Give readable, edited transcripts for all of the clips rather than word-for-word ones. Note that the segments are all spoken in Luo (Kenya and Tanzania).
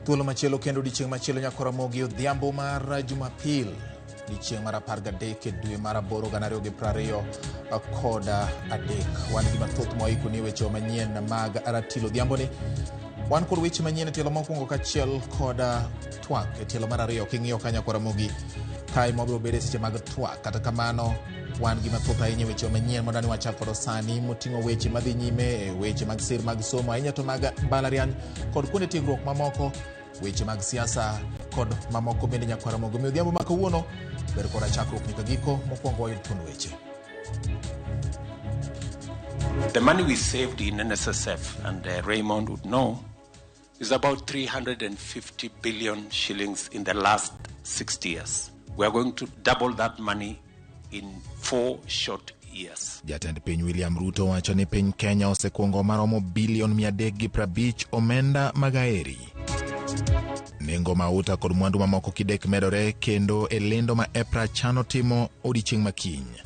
Thuolo machielo kendo odiechieng' machielo nyako Ramogi odhiambo mar Jumapil odiechieng' mar 13 e dwe mar 8 2023. Wan gi mathoth mwaiko ni weche manyien mag Ratilo odhiamboni. Wan kod weche manyien e tielo mokwongo kaachiel kod twak e tielo mar ariyo. King'iyo ka nyako Ramogi kae mwabiro bedo e seche mag twak. Kata kamano wan gi mathoth ahinya e weche manyien mondo ni wachak kodo sani moting'o weche madhi nyime e weche mag sir mag somo ahinya to mag mbalariany kod kuonde tiegruok mamoko, weche mag siasa kod mamoko bende nyakwar Ramogi. Omiyo odhiambo ma kawuono ber koda chakruok nyaka giko. Mokwongo wayud thuond weche. The money we saved in NSSF, and Raymond would know, is about 350 billion shillings in the last 60 years. We are going to double that money in 4 short years. Jatend piny William Ruto wacho ni piny Kenya osekuongo maromo bilion 350 omenda mag aeri. Nengo mauta kod mwandu mamoko kidek medore kendo e lendo ma EPRA chano timo odiechieng' ma kiny.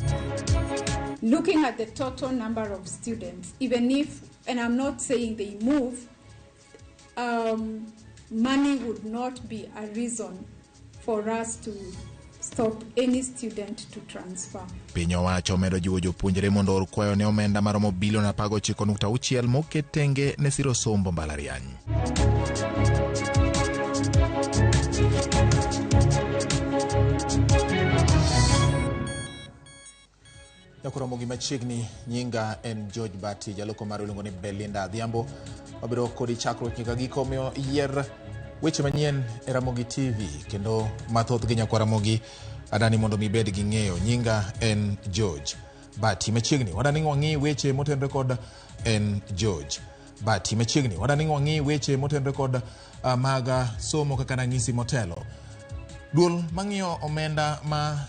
Looking at the total number of students, even if, and I'm not saying they move, money would not be a reason for us to stop any student to transfer. Piny owacho omedo jiwo jopuonjre mondo or kwayo ne omenda maromo bilion 19.6 moket tenge ne siro sombo mbalariany. Nyakoromo gi machiegni, nyinga en George Bati, jaloko mar iluongo ni Belinda Adhiambo. Wabiro kodi chakruok nyaka giko, omiyo yier weche manyien e Ramogi TV kendo mathoth gi nyakwa Ramogi adani mondo mi ibed gi ng'eyo. Nyinga en George Bati. Machiegni wadani wang'i weche motenore kod en George Bati. Machiegni wadani wang'i weche motenore kod mag somo kaka nang'isi motelo. Duol mang'iyo omenda ma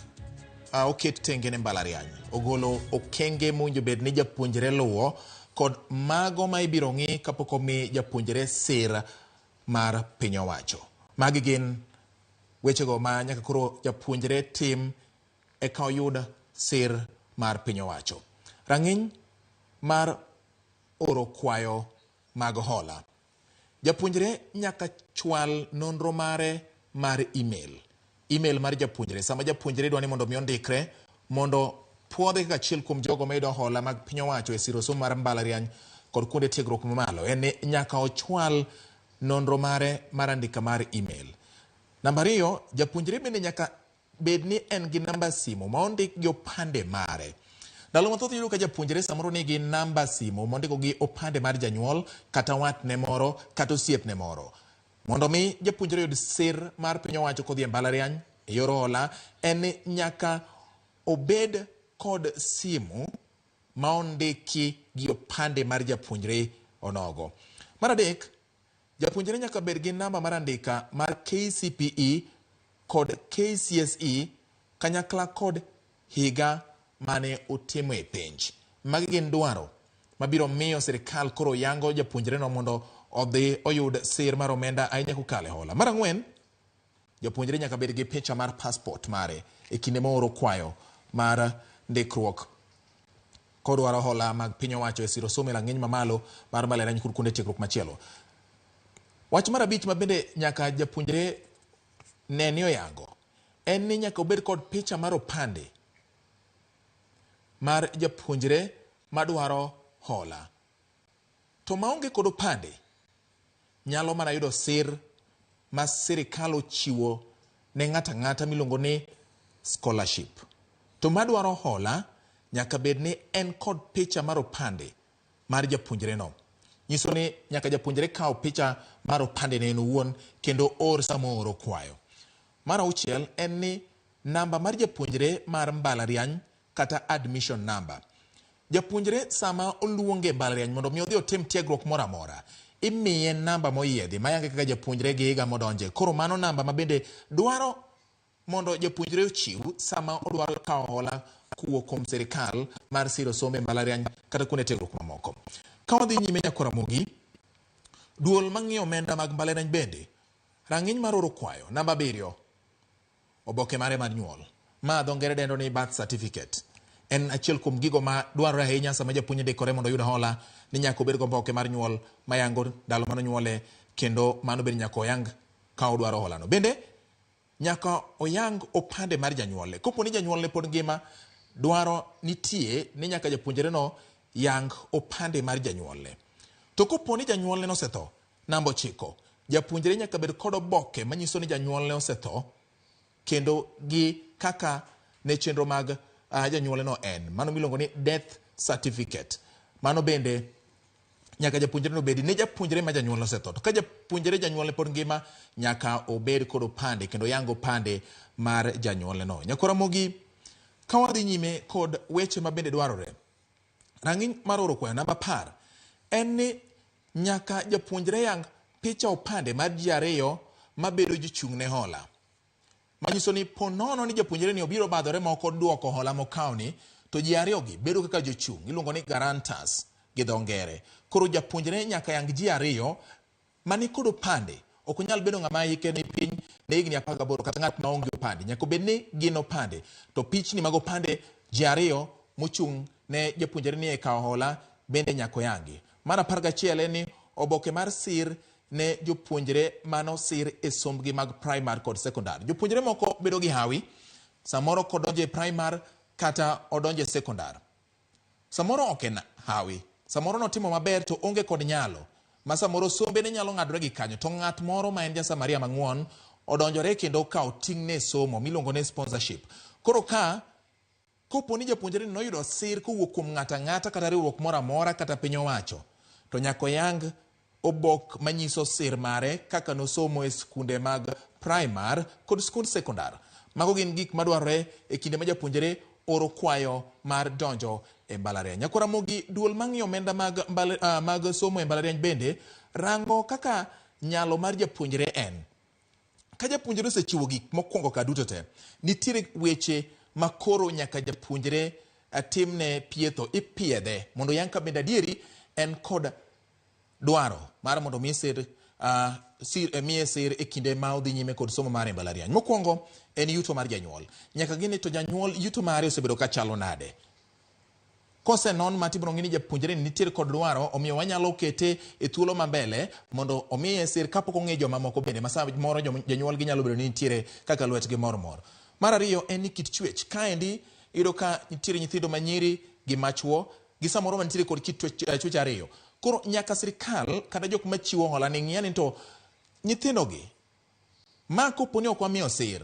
oket tenge ne mbalariany ogolo okenge mowinjo bed ni japuonjre luwo kod mago ma ibiro ng'i kapok omi japuonjre sir mar piny owacho. Magi gin wechego ma nyaka koro japuonjre tim eka oyud sir mar piny owacho. Rang'iny mar oro kwayo mag hola. Japuonjre nyaka chwal nonro mare mar email. Email mar japuonjre. Sama japuonjre dwa ni mondo mi ondikre mondo puodhe kaka achiel kuom jogo mayudo hola mag piny owacho e siro somo mar mbalariany kod kuonde tiegruok mamalo, en ni nyaka ochwal nonro mare mar andika mar email. Namba 2, japuonjre bende nyaka bed ni en gi namba simu ma ondik gi opande mare. Ndalo mathoth iyudo ka japuonjre samoro nigi namba simu mondiko gi opande mar janyuol kata watne moro kata osiepne moro. Mondo mi japuonjre oyud sir mar piny owacho kodhi e mbalariany e yor hola, en ni nyaka obed kod simu ma ondiki gi opande mar japuonjre onogo. Mar adek, japuonjre nyaka bed gi namba mar andika mar KCPE kod KCSE kanyakla kod higa mane otimoe penj. Magi gin dwaro mabiro miyo sirikal koro yango japuonjreno mondo odhi oyud sir mar omenda ahinya kokalo e hola. Mar ang'wen, japuonjre nyaka bed gi picha mar passport mare e kinde mooro kwayo mar ndikruok kodwaro hola mag piny owacho e siro somo e rang'iny mamalo mar mbalariany kod kuonde tiegruok machielo. Wach mar abich ma bende nyaka japuonjre ne ni oyango en ni nyaka obed kod picha mar opande mar japuonjre madwaro hola. To maonge kod opande nyalo mana yudo sir ma sirikal ochiwo ne ng'ato ang'ata miluongo ni scholarship. To madwaro hola nyaka bed ni en kod picha mar opande mar japuonjreno. Nyiso ni nyaka japuonjre kaw picha mar opande ne en owuon kendo or sama ooro kwayo. Mar auchiel en ni namba mar japuonjre mar mbalariany kata admission number. Japuonjre sama oluonge e mbalariany mondo mi odhi otim tiegruok moro amora, imiye namba moyiedhi mayange kaka japuonjre gi higa modonje. Koro mano namba ma bende dwaro mondo japuonjre ochiw sama odwaro kawo hola kowuok kuom sirikal mar siro somo e mbalariany kata kuonde tiegruok mamoko. Ka wadhi nyime nyakwa Ramogi, duol mang'iyo omenda mag mbalariany bende rang'iny mar oro kwayo namba 7 oboke mare mar nyuol ma dho ngere dendo ni birth certificate en achiel kuom gigo ma dwarore ahinya sama japuonj ndikore mondo oyud hola ni nyaka obed gi oboke mar nyuol mayango ndalo mane onyuole Kendo mano bende nyaka oyang ka odwaro holano. Bende nyaka oyang opande mar janyuolne. Kopo ni janyuolne pod ngima, dwaro nitie ni nyaka japuonjreno yang opande mar janyuolne. To kopo ni janyuolne nosetho, namba 9, japuonjre nyaka bed kod oboke manyiso ni janyuolne osetho kendo gi kaka ne chenro mag janyuolne no en. Mano miluongo ni death certificate. Mano bende nyaka japuonjre no bedi ne japuonjre ma janyuolne osetho. To ka japuonjre janyuolne pod ngima, nyaka obed kod opande kendo yang opande mar janyuolne no. Nyakora Ramogi, ka wadhi nyime kod weche ma bende dwarore, rang'iny mar oro kwayo namba 10 en ni nyaka japuonjre yang picha opande mar ji 2 mabedo jochung' ne hola. Manyiso ni po nono ni japuonjre ni obiro badhore ma ok oduoko hola mokawo ni, to ji 2 gi bedo kaka jochung', iluongo ni guarantors gi dho ngere. Koro japuonjre nyaka yang ji 2 mani kod opande. Ok onyal bedo ng'ama hike ni piny ne higni 18 kata ng'at maonge opande. Nyaka obed ni gin opande. To pichni mag opande ji 2 mochung' ne japuonjre ni e kawo hola bende nyaka oyangi. Mar 11 en ni oboke mar sir ne jopuonjre manosir e sombgi mag primar kod sekondar. Jopuonjre moko bedo gi hawi, samoro kodonjo e primar kata odonjo e sekondar. Samoro ok en hawi, samoro notimo maber to onge kod nyalo, ma samoro sombe ne nyalo ng'adore gi kanyo, to ng'at moro ma en ja Samaria mang'won odonjore kendo okawo ting'ne e somo miluongo ni sponsorship. Koro ka kopo ni japuonjre ni noyudo sir kowuok kuom ng'ato ang'ata kata riwruok moro amora kata piny owacho, to nyaka oyang obok manyiso sir mare kaka nosomo e skunde mag primar kod skund sekondar. Mago gin gik madwarore e kinde ma japuonjre oro kwayo mar donjo e mbalariany. Nyakora Ramogi, duol mang'iyo omenda mag somo e mbalariany bende rango kaka nyalo mar japuonjre en. Ka japuonjre osechiwo gik mokwongo ka duto te, nitiere weche ma koro nyaka japuonjre timne pietho, ipiedhe mondo oyang ka bende adieri en kod dwaro mar mondo miye sir e kinde ma odhi nyime kod somo mare e mbalariany. Mokwongo en yuto mar janyuol. Nyaka gini to janyuol yuto mare osebedo ka chalo nade. Kosenon ma tibiro ng'i ni japuonjre ni nitiere kod dwaro, omiyo wanyalo kete e thuolo ma mbele mondo omiye sir kapok ong'e joma moko bende ma samoro jonyuol gi nyalo bedo ni nitiere kaka lwetgi mor mor. Mar ariyo en ni kit chwech. Kaendi iyudo ka nitiere nyithindo manyiri gi machuo gi samoro mantiere kod kit chwech 2. Koro nyaka sirikal kata jok machiwo hola ni ng'iya ni to nyithindogi ma kopo ni ok wamiyo sir,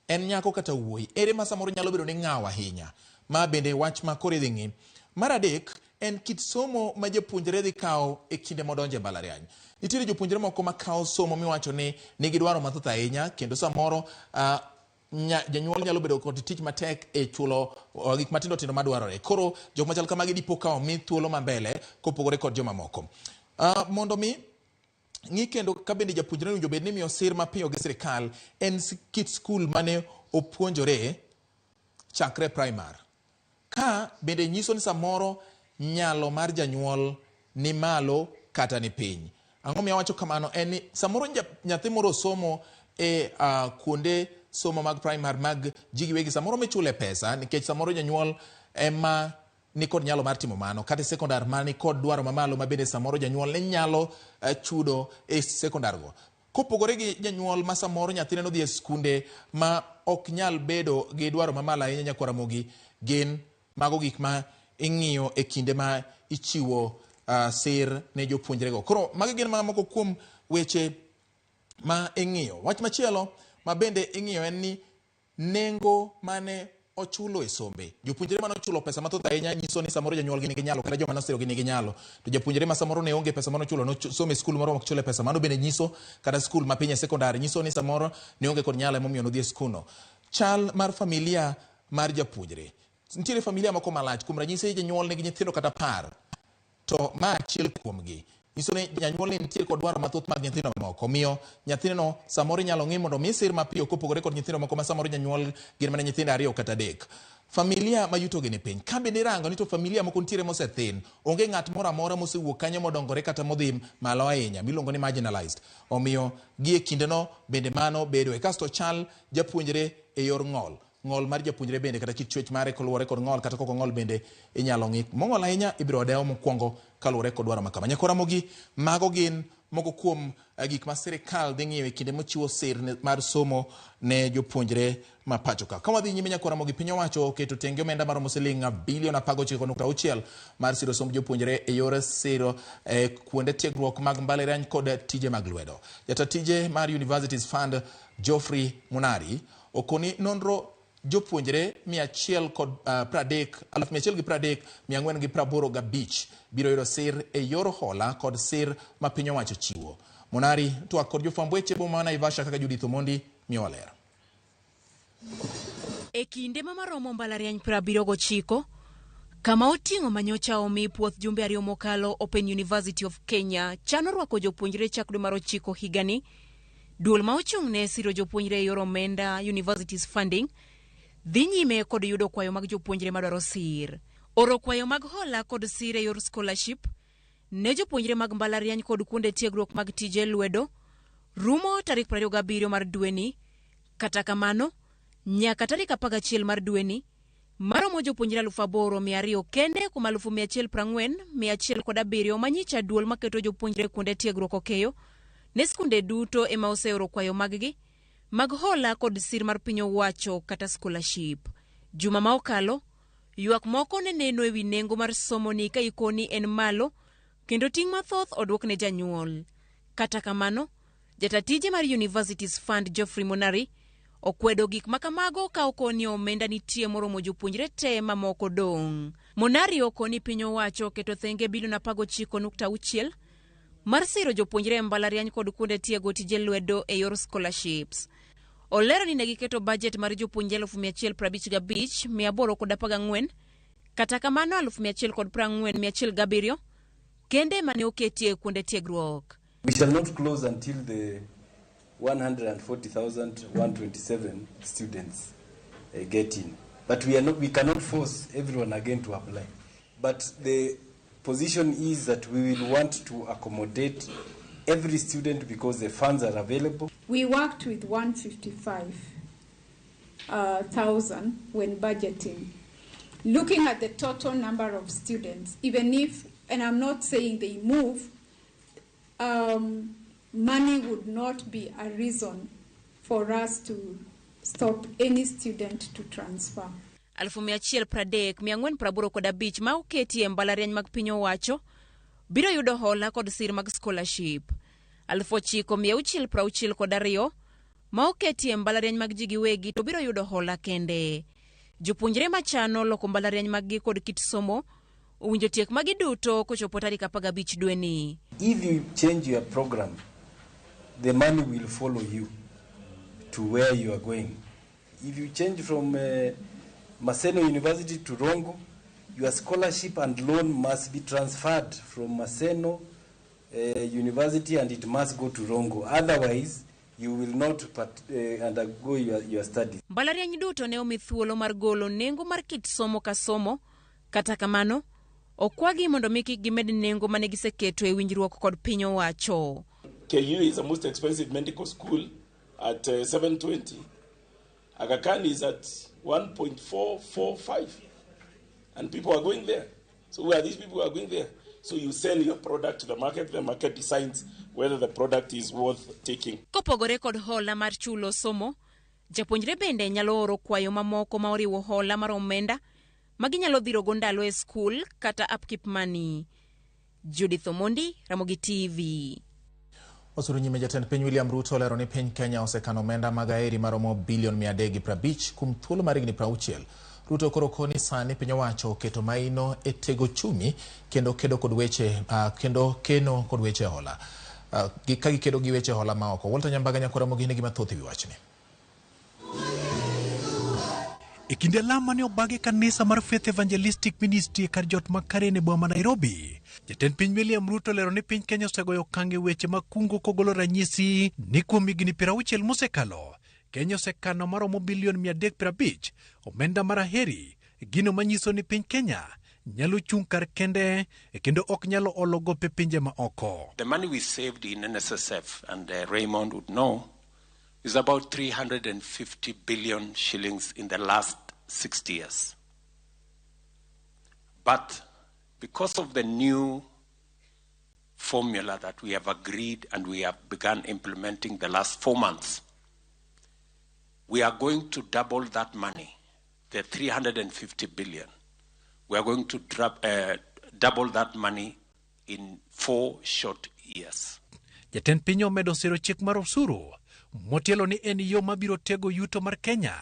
en nyako kata wuoyi, ere ma samoro nyalo bedo ni ng'awo ahinya. Ma bende wach ma koro idhi ng'i. Mar adek en kit somo ma japuonjre dhi kawo e kinde modonjo e mbalariany. Nitiere jopuonjre moko ma kawo somo miwacho ni nigi dwaro mathoth ahinya, kendo samoro janyuol nyalo bedo kod tich matek e chulo gik matindo tindo madwarore. Koro jok machal kamagi dipo ka omi thuolo ma mbele kopogore kod joma moko. Mondo mi ng'i kendo ka bende japuonjre owinjo bed ni imiyo sir mapiyo gi sirikal en kit skul mane opuonjore chakre primar. Ka bende nyiso ni samoro nyalo mar janyuol ni malo kata ni piny. Ang'o miyo awacho kamano? En ni samoro nyathi moro osomo e kuonde somo mag primar mag ji giwegi, samoro michule pesa nikech samoro janyuol ema ni kod nyalo mar timo mano, kata e sekondar ma ni kod dwaro mamalo ma bende samoro janyuol ne nyalo chudo e sekondar go. Kopogore gi janyuol ma samoro nyathine nodhi e skunde ma ok nyal bedo gi dwaro mamalo ahinya, nyakwar Ramogi, gin mago gik ma ing'iyo e kinde ma ichiwo sir ne jopuonjrego. Koro magi gin mana moko kuom weche ma ing'iyo. Wach machielo ma bende ing'iyo en ni nengo mane ochulo e sombe. Jopuonjre mane ochulo pesa mathoth ahinya nyiso ni samoro janyuolgi nigi nyalo kata joma nosirogi nigi nyalo. To japuonjre ma samoro ne onge pesa mane ochulo, nosomo e skul moro ma ok chule pesa, mano bende nyiso, kata skul ma piny e sekondari nyiso ni samoro ne onge kod nyalo emomiyo nodhi e skulno. Chal mar familia mar japuonjre. Nitiere familia moko malach, kuom ranyisi janyuol nigi nyithindo kata 10, to ma achiel kuomgi nyiso ni janyuol ni nitie kod dwaro mathoth mag nyithindo mamoko. Omiyo nyathineno samoro inyalo ng'i mondo mi sir mapiyo kopogore kod nyithindo moko ma samoro janyuol gin mana nyithindo 2 kata 3. Familia ma yutogi ni piny. Ka bende irango ni to familia moko nitiere mosethin, onge ng'at moro amora mosewuok kanyo modongore kata modhi malo ahinya, miluongo ni marginalized. Omiyo gie kindeno bende mano bedoe. Kasto chal japuonjre e yor ng'ol. Ng'ol mar japuonjre bende kata kit chwech mare koluwore kod ng'ol kata kok ong'ol bende inyalo ng'i. Mong'ol ahinya ibiro dewo mokwongo kaluwore kod dwaro ma kama. Nyakora Ramogi, mago gin moko kuom gik ma sirikal dhi ng'iyo e kinde mochiwo sir mar somo ne jopuonjre ma pacho ka. Ka wadhi nyime nyakwa Ramogi, piny owacho oketo tenge omenda maromo siling bilion 19.6 mar siro somb jopuonjre e yor siro kuonde tiegruok mag mbalariany kod tije mag lwedo. Jata tije mar Universities Fund Geoffrey Munari okoni nonro jopuonjre 130, 130,485 biro yudo sir e yor hola kod sir ma piny owacho chiwo. Munari twak kod jofwamb weche boma ma Naivasha kaka Judith Omondi miyowa ler. E kinde ma maromo mbalariany 79 kama oting'o manyocha omi puoth jumbe 2 mokalo, Open University of Kenya chano rwako jopuonjre chak dwe mar 9 higani. Duol ma ochung' ne siro jopuonjre e yor omenda Universities Funding dhi nyime kod yudo kwayo mag jopuonjre madwaro sir. Oro kwayo mag hola kod sir e yor scholarship ne jopuonjre mag mbalariany kod kuonde tiegruok mag tije lwedo rumo tarik 27 mar dweni. Kata kamano, nyaka tarik 11 mar dweni, maromo jopuonjre 8,200 kende kuom 140,107 manyicha duol maketo jopuonjre kuonde tiegruok okeyo ne skunde duto ema oseoro kwayo maggi mag hola kod sir mar piny owacho kata scholarship. Juma ma okalo, ywak moko ne neno ewi nengo mar somo ni ka ikoni en malo kendo ting' mathoth oduok ne janyuol. Kata kamano, jata tije mar Universities Fund Geoffrey Monari okwedo gik makamago ka okoni omenda nitie moromo jopuonjre te mamoko dong'. Monari okoni piny owacho oketo thenge bilion 19.6 mar siro jopuonjre e mbalariany kod kuonde tiego tije lwedo e yor scholarships. Olero ni negiketo budget mar jopuonjre 155,814, kata kamano 140,107 kende mane oketie kuonde tiegruok. We shall not close until the 140,127 students get in. But we cannot force everyone again to apply. But the position is that we will want to accommodate every student because the funds are available. We worked with 155,000 when budgeting. Looking at the total number of students, even if, and I'm not saying they move, money would not be a reason for us to stop any student to transfer. 130,485 ma oketi e mbalariany mag piny owacho biro yudo hola kod sir mag scholarship. 9,662 ma oketi e mbalariany mag ji giwegi to biro yudo hola kende. Jopuonjre machano loko mbalariany maggi kod kit somo owinjo tiek magi duto kochopo tarik 15 dweni. If you change your program, the money will follow you to where you are going. If you change from Maseno University to Rongo, your scholarship and loan must be transferred from Maseno University and it must go to Rongo. Otherwise, you will not undergo your studies. Mbalariany duto ne omi thuolo mar golo nengo mar kit somo ka somo. Kata kamano, okwagi mondo mi kik gimed nengo mane giseketo e winjruok kod piny owacho. KU is the most expensive medical school at 720. Aga Khan is at 1.445, and people are going there. So who are these people who are going there? So you sell your product to the market decides whether the product is worth taking. Kopogore kod hola mar chulo somo, japuonjre bende nyalo oro kwayo mamoko ma oriwo hola mar omenda ma ginyalo dhirogo ndalo e skul kata upkeep money. Judith Omondi, Ramogi TV. Osuru nyime jatend piny William Ruto olero ni piny Kenya osekano omenda mag aeri maromo bilion 350 kuom thuolo mar higni 60. Ruto koro koni sani piny owacho oketo maino e tego chumi kendo kedo kod weche kendo keno kod weche hola. Ka gikedo gi weche hola ma oko. Walter Nyambaga nyakwara Ramogi nigi mathoth e wi wachni. E kinde lamo mane obagi kanisa mar Faith Evangelistic Ministry e kar jot ma Karen e boma ma Nairobi, jatend piny William Ruto olero ni piny Kenya osegoyo okang' e weche mag kungo kogolo ranyisi ni kuom higni 60 mosekalo, Kenya osekano maromo bilion 350 omenda mar aheri, gino manyiso ni piny Kenya nyalo chung' kar kende kendo ok nyalo olo gope pinje ma oko. The money we saved in NSSF, and Raymond would know, is about 350 billion shillings in the last 60 years. But because of the new formula that we have agreed and we have begun implementing the last 4 months, we are going to double that money, the 350 billion. We are going to double that money in 4 short years. Jatend piny omedo siro chik mar osuru motielo ni en yo mabiro tego yuto mar Kenya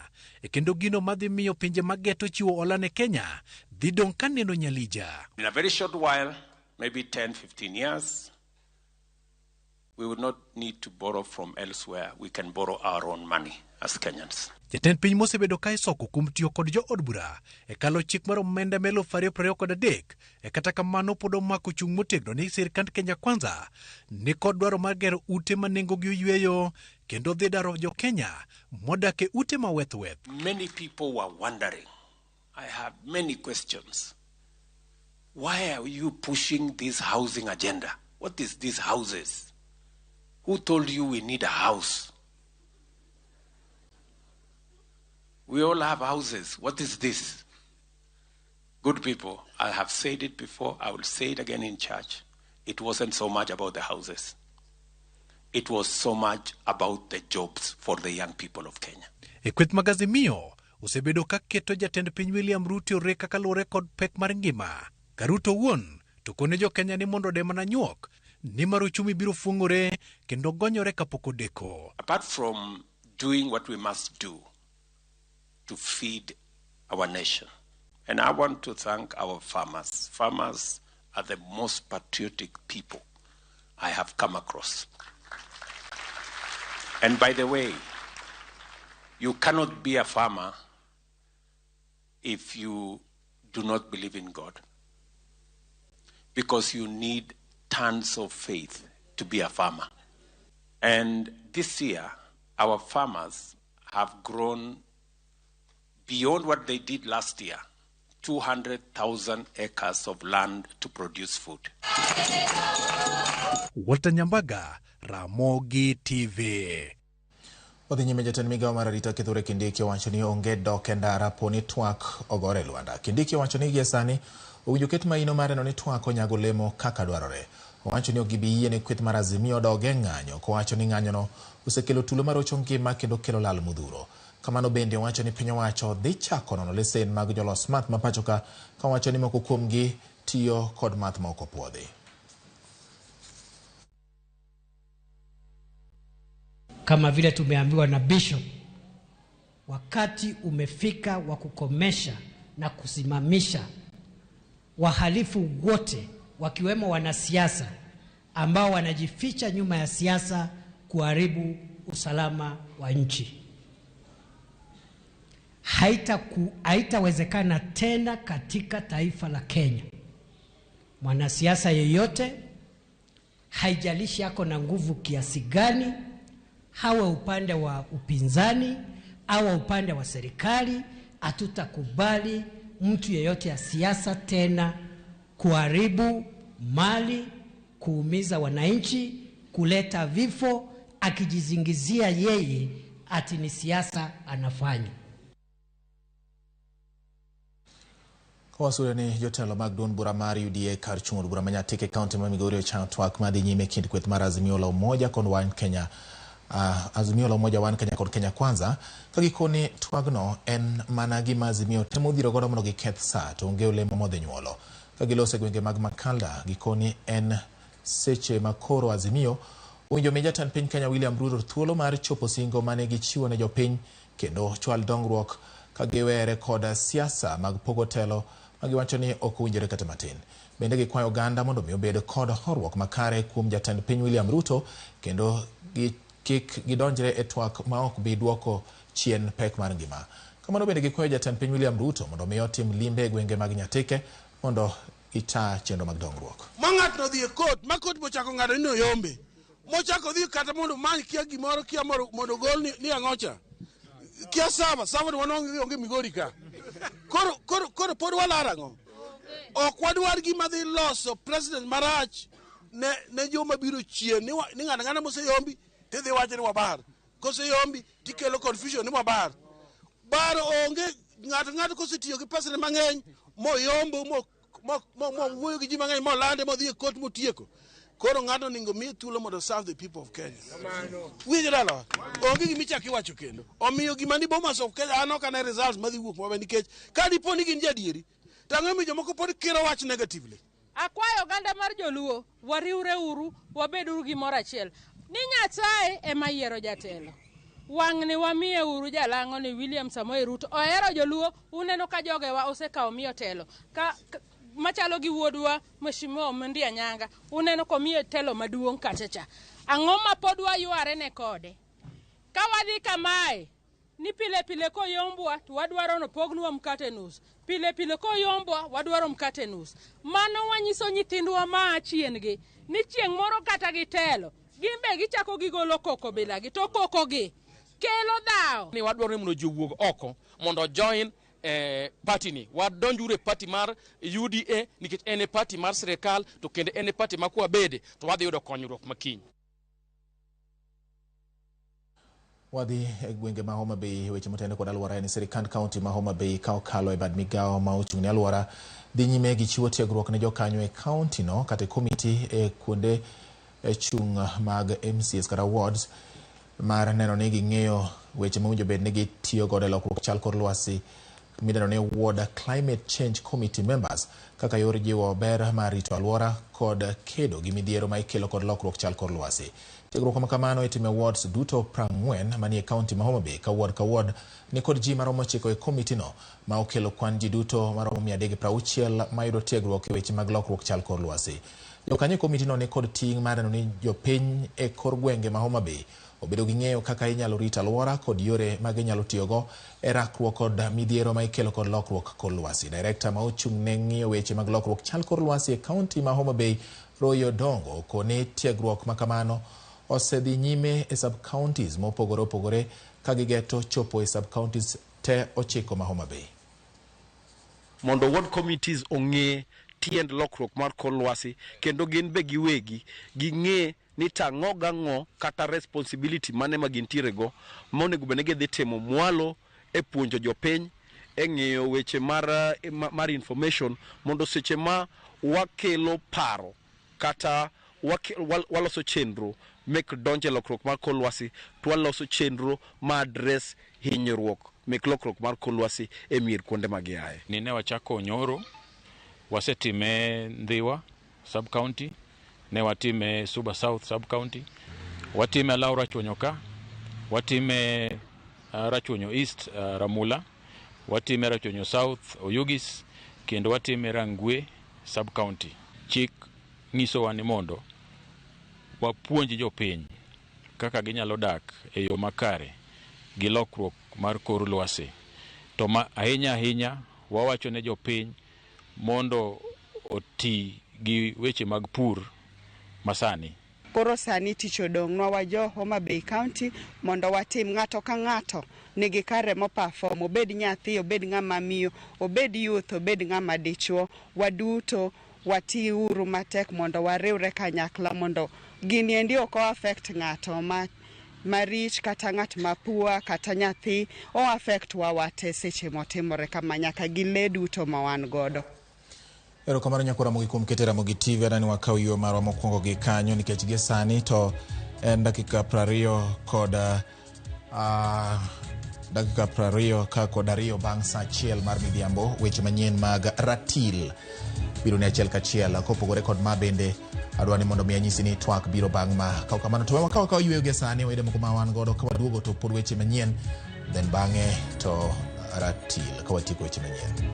e kendo gino madhi miyo pinje mageto chiwo hola ne Kenya dhi dong' ka neno nyalija. In a very short while, maybe 10, 15 years, we will not need to borrow from elsewhere. We can borrow our own money as Kenyans. Jatend piny mosebedo ka isoko kuom tiyo kod jo od bura e kalo chik mar omenda ma 2023 e kata kamano pod omako chung' motegno ni sirkand Kenya Kwanza ni kod dwaro mar gero ute ma nengogi oyweyo kendo dhi daro jo Kenya modak e ute ma weth weth. Many people were wondering. I have many questions. Why are you pushing this housing agenda? What is these houses? Who told you we need a house? We all have houses. What is this? Good people, I have said it before, I will say it again in church. It wasn't so much about the houses. It was so much about the jobs for the young people of Kenya. E kweth mag Azimio osebedo ka keto jatend piny William Ruto oreka kaluwore kod pek mar ngima. Ka Ruto owuon to kone jo Kenya ni mondo ode mana nyuok nimar uchumi biro fuong'ore kendo gonyore kapok odeko. Apart from doing what we must do to feed our nation, and I want to thank our farmers. Farmers are the most patriotic people I have come across. And by the way, you cannot be a farmer if you do not believe in God, because you need tons of faith to be a farmer. And this year, our farmers have grown beyond what they did last year, 200,000 acres of land to produce food. Walter Nyambaga, Ramogi TV. Odhi nyime jatend migawo mar arita Kithure Kindiki owacho ni onge dok e ndara po ni twak ogore e lwanda. Kindiki owacho ni gie sani owinjo ket maino mar neno ni twak onyago olemo kaka dwarore. Owacho ni ok gibi yie ne kweth mar Azimio odog e ng'anyo kowacho ni ng'anyono osekelo tulo marocho ngima kendo kelo lal modhuro. Kamano bende owacho ni piny owacho dhi chako nono lesen mag jolos math ma pacho ka kawacho ni moko kuomgi tiyo kod math ma ok opuodhi. Kama vile tumeambiwa na Bishop, wakati umefika wa kukomesha na kusimamisha wahalifu wote wakiwemo wanasiasa ambao wanajificha nyuma ya siasa kuharibu usalama wa nchi. Haitawezekana tena katika taifa la Kenya mwanasiasa yeyote, haijalishi ako na nguvu kiasi gani, hawe upande wa upinzani au upande wa serikali, hatutakubali mtu yeyote ya siasa tena kuharibu mali, kuumiza wananchi, kuleta vifo, akijizingizia yeye ati ni siasa anafanya. Kawasudo ni jotelo mag duond bura mar UDA kar chung' od bura ma Nyatike e kaunti ma Migori ochano twak madhi nyime kind kweth mar Azimio la Umoja kod One Kenya, Azimio la Umoja One Kenya kod Kenya Kwanza ka gikoni twagno en mana gima Azimio temo dhiro godo mondo giketh sa to onge olemo modhi nyuolo. Ka giloso e gwenge mag Makalda gikoni en seche ma koro Azimio owinjo mi jatend piny Kenya William Ruto thuolo mar chopo singo mane gichiwo ne jopiny kendo chwal dongruok ka giwere kod siasa mag pogo telo ma giwacho ni ok owinjore kata matin. Bende gikwayo oganda mondo mi obed kod horuok makare kuom jatend piny William Ruto kendo kik gidonjre e twak ma ok bi duoko chien pek mar ngima. Kamano bende gikwayo jatend piny William Ruto mondo mi otim limbe e gwenge mag Nyatike mondo gita chenro mag dongruok. Ma ng'atno odhi e court, ma court bochako ng'ado ni oyombe. Mochako odhi kata mondo omany kia gimoro, kia mondo ogol ni ang'ocha. Kia sava, sava ni wan onge Migori ka. Koro pod walaro ang'o? Ok wadwar gima dhi loso president marach ne joma biro chien ni ng'ato ang'ata moseyombi tidhi wacho ni wabar. Koseyombi tikelo confusion ni wabar. Bar onge ng'ato ng'ato kosetiyo gi pesane mang'eny moyombo mowuoyo gi ji mang'eny molande modhi e court motieko. Koro ng'ato onego miye thuolo mondo serve the people of Kenya. Winjo dalawa? Onge gima ichako iwacho kendo. Omiyo gima ni Bomas of Kenya an ok ane results madhi wuok maber nikech ka dipo ni gin jadieri to ang'o momiyo jomoko pod kiro wach negatively. Akwayo oganda mar joluo, wariwre uru, wabed uru gimoro achiel. Ni Nyasaye ema yiero jatelo. Wang'ni wamiye uru jalang'o ni William Samoei Ruto. Ohero joluo, uneno ka jogewa osekawo miyo telo. Ka machalo gi wuodwa Mheshimiwa Omondi Anyanga, uneno komiye telo maduong' kacha cha. Ang'o ma pod wayware ne kode? Ka wadhi kamae, ni pile pile koyombwa to wadwaro nopognwa mkate nus. Pile pile koyombwa wadwaro mkate nus. Mano wanyiso nyithindwa maa chien gi ni chieng' moro kata gitelo, gin be gichako gigolo koko bilagi to koko gi kelo dhawo. Ni wadwaro ni mondo ji owuog oko mondo join party ni. Wadonjuru e party mar UDA nikech en e party mar sirikal to kendo en e party ma kwabede to wadhi yudo konyruok makiny. Wadhi e gwenge ma Homa Bay, weche motene kod alwora en sirikand kaunti ma Homa Bay ka okalo e bad migawo ma ochung' ne alwora dhi nyime gi chiwo tiegruok ne jokanyo e kaunti no kata e komiti e kuonde chung' mag MCAs kata wards mar neno ni ging'eyo weche mowinjo bed ni gitiyo godo e lokruok chal kor lwasi midendo ni Ward Climate Change Committee members kaka yor jiwo ber mar rito alwora kod kedo gi midhiero ma ikelo kod lokruok chal kor lwasi. Tiegruok ma kamano itimo e wards duto 40 manie kaunti ma Homa Bay ka ward ka ward ni kod ji maromo 9 e komiti no ma okelo kwan ji duto maromo 360 mayudo tiegruok e weche mag lokruok chal kor lwasi. Jokanyo e komiti no ni kod ting' mar neno ni jopiny e kor gwenge ma Homa Bay obedo gi ng'eyo kaka inyalo rit alwora kod yore ma ginyalo tiyogo e rakruok kod midhiero ma ikelo kod lokruok kor lwasi. Director ma ochung' ne ng'iyo weche mag lokruok chal kor lwasi e kaunti ma Homa Bay, Roy Odongo, okoni tiegruok ma kamano osedhi nyime e sub-counties mopogore opogore ka gigeto chopo e sub-counties te 9 ma Homa Bay. Mondo ward committees ong'e tiend lokruok mar kor lwasi kendo gin be giwegi ging'e ni tang'o gang'o kata responsibility mane ma gintiere go monego bed ni gidhi timo mwalo e puonjo jopiny e ng'iyo weche mar information mondo seche ma wakelo paro kata waloso chenro mek donjo e lokruok mar kor lwasi to waloso chenro ma address hinyruok mek lokruok mar kor lwasi e mier kuonde ma giaye. Ni ne wachako Nyoro, wasetime Ndhiwa sub county, ne watime Suba South sub county, watime Alao Rachuonyo ka, watime Rachuonyo East Ramula, watime Rachuonyo South Oyugis, kendo watime Rangwe sub county. Chik nyisowa ni mondo wapuonj jopiny kaka ginyalo dak e yo makare gi lokruok mar kor lwasi. To ma ahinya ahinya wawacho ne jopiny mondo oti gi weche mag pur masani. Koro sani tich odong'nwa wa jo Homa Bay County mondo watim ng'ato ka ng'ato nigi kare mo perform, obed nyathi, obed ng'ama miyo, obed youth, obed ng'ama dichuo, waduto watiuru matek mondo wariwre kanyakla mondo gini endi ok o affect ng'ato ma rich kata ng'at ma poor kata nyathi, o affect wa wate seche motimore kama nyaka gi lee duto ma wan godo. Erokamano nyakora Ramogi kuom keto Ramogi TV anani wakaw yo marwa mokwongo gi kanyo nikech gie sani to en dakika 22 kod dakika 22 bang' saa 1 mar midhiambo. Weche manyien mag ratil biro ni achiel kachiel. Kopogore kod ma bende adwa ni mondo mi anyisi ni twak biro bang' ma kaw kamano to wakaw akaw yweyo gie sani wede moko ma wan godo ka waduogo to pod weche manyien then bang'e to ratil ka watieko weche manyien.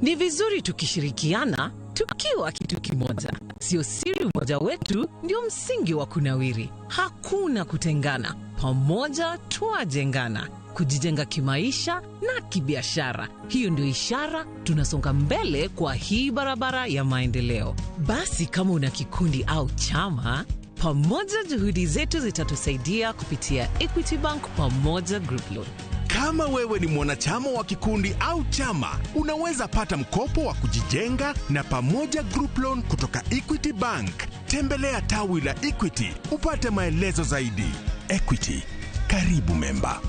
Ni vizuri tukishirikiana tukiwa kitu kimoja. Sio siri umoja wetu ndio msingi wa kunawiri. Hakuna kutengana, pamoja twajengana, kujijenga kimaisha na kibiashara. Hiyo ndio ishara tunasonga mbele kwa hii barabara ya maendeleo. Basi kama una kikundi au chama, pamoja juhudi zetu zitatusaidia kupitia Equity Bank Pamoja Group Loan. Kama wewe ni mwanachama wa kikundi au chama, unaweza pata mkopo wa kujijenga na Pamoja Group Loan kutoka Equity Bank. Tembelea tawi la Equity upate maelezo zaidi. Equity, karibu memba.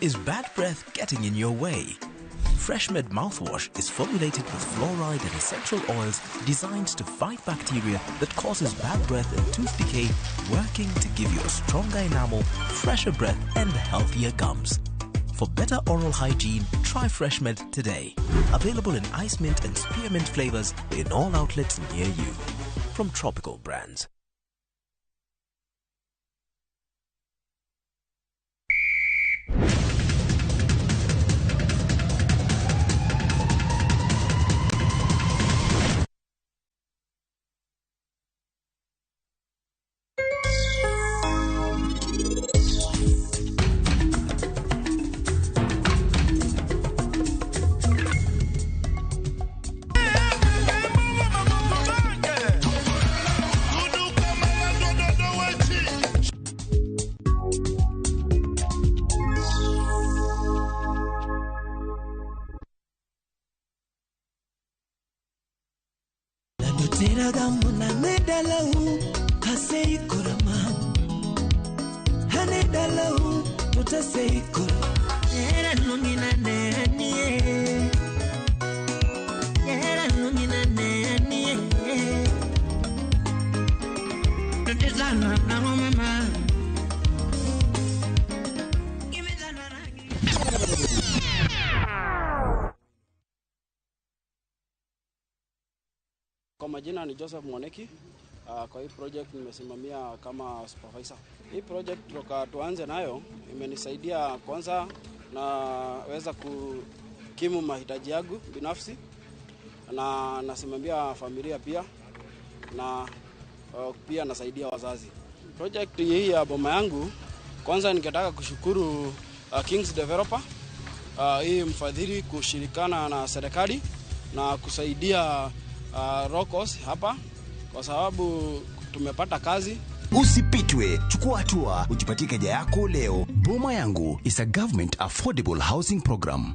Is bad breath getting in your way? FreshMed mouthwash is formulated with fluoride and essential oils designed to fight bacteria that causes bad breath and tooth decay, working to give you a stronger enamel, fresher breath, and healthier gums. For better oral hygiene, try FreshMed today. Available in ice mint and spearmint flavors in all outlets near you. From Tropical Brands. Kwa majina ni Joseph Mwaneki. Kwa hii project nimesimamia kama supervisor. Hii project toka tuanze nayo imenisaidia kwanza naweza kukimu mahitaji yangu binafsi na nasimamia familia pia na pia nasaidia wazazi. Project hii ya boma yangu kwanza ningetaka kushukuru Kings Developer, hii mfadhili kushirikana na serikali na kusaidia Rocos hapa kwa sababu tumepata kazi. Usipitwe, chukua hatua, ujipatie keja yako leo. Boma Yangu is a government affordable housing program.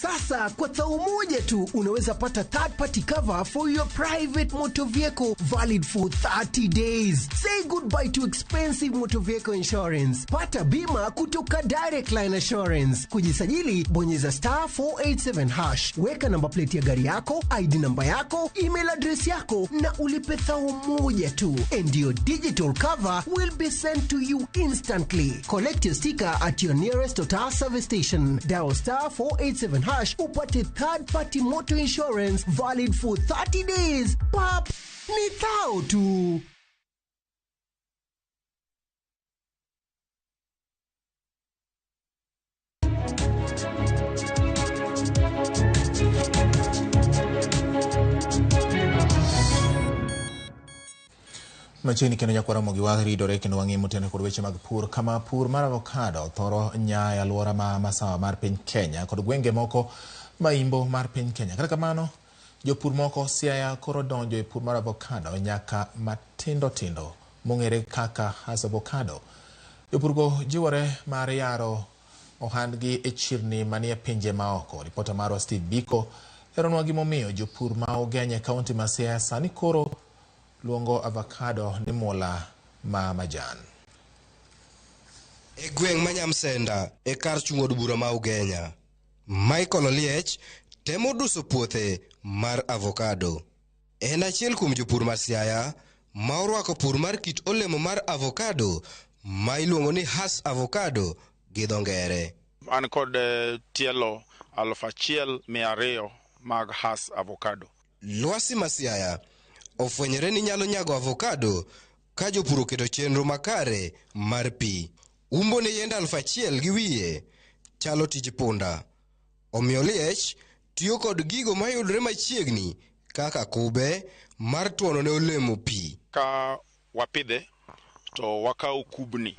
Sasa kwa thao moja tu unaweza pata third party cover for your private motor vehicle valid for 30 days. Say goodbye to expensive motor vehicle insurance. Pata bima kutoka Direct Line Assurance. Kujisajili, bonyeza star 487 hash. Weka namba plate ya gari yako, ID namba yako, email address yako na ulipe thao moja tu. And your digital cover will be sent to you instantly. Collect your sticker at your nearest Total service station. Dial star 487 hash upate third party motor insurance valid for 30 days. Pap, ni thao tu. Machiegni kendo nyakwar Ramogi waridore kendo wang'e motene kod weche mag pur kama pur mar avocado thoro nyaa e alwora ma masawa mar piny Kenya kod gwenge moko ma imbo mar piny Kenya. Kata kamano, jopur moko Siaya koro donjo e pur mar avocado nyaka matindo tindo mong'ere kaka Hass avocado. Jopurgo jiwore mar yaro ohandgi e chirni manie pinje maoko. Ripota marwa Steve Biko leronwa gimomiyo jopur ma Ugenya e kaunti ma Siaya sani koro luongo avocado ni mula ma majan. E gweng' ma Nyamsenda e kar chung' od bura ma Ugenya, Michael Oliech temo duso puothe mar avocado. En achiel kuom jopur ma Siaya ma orwako pur mar kit olemo mar avocado ma iluongo ni Hass avocado gi dho ngere. An kod tielo 1200 mag Hass avocado. Lwasi ma Siaya ofwenyore ni nyalo nyago avocado ka jopur oketo chenro makare mar pi. Umbo ne yiende 1000 gi wiye chalo tij punda. Omiyo Oliech tiyo kod gigo mayudore machiegni kaka kube mar tuono ne olemo pi. Ka wapidhe to wakawo kubni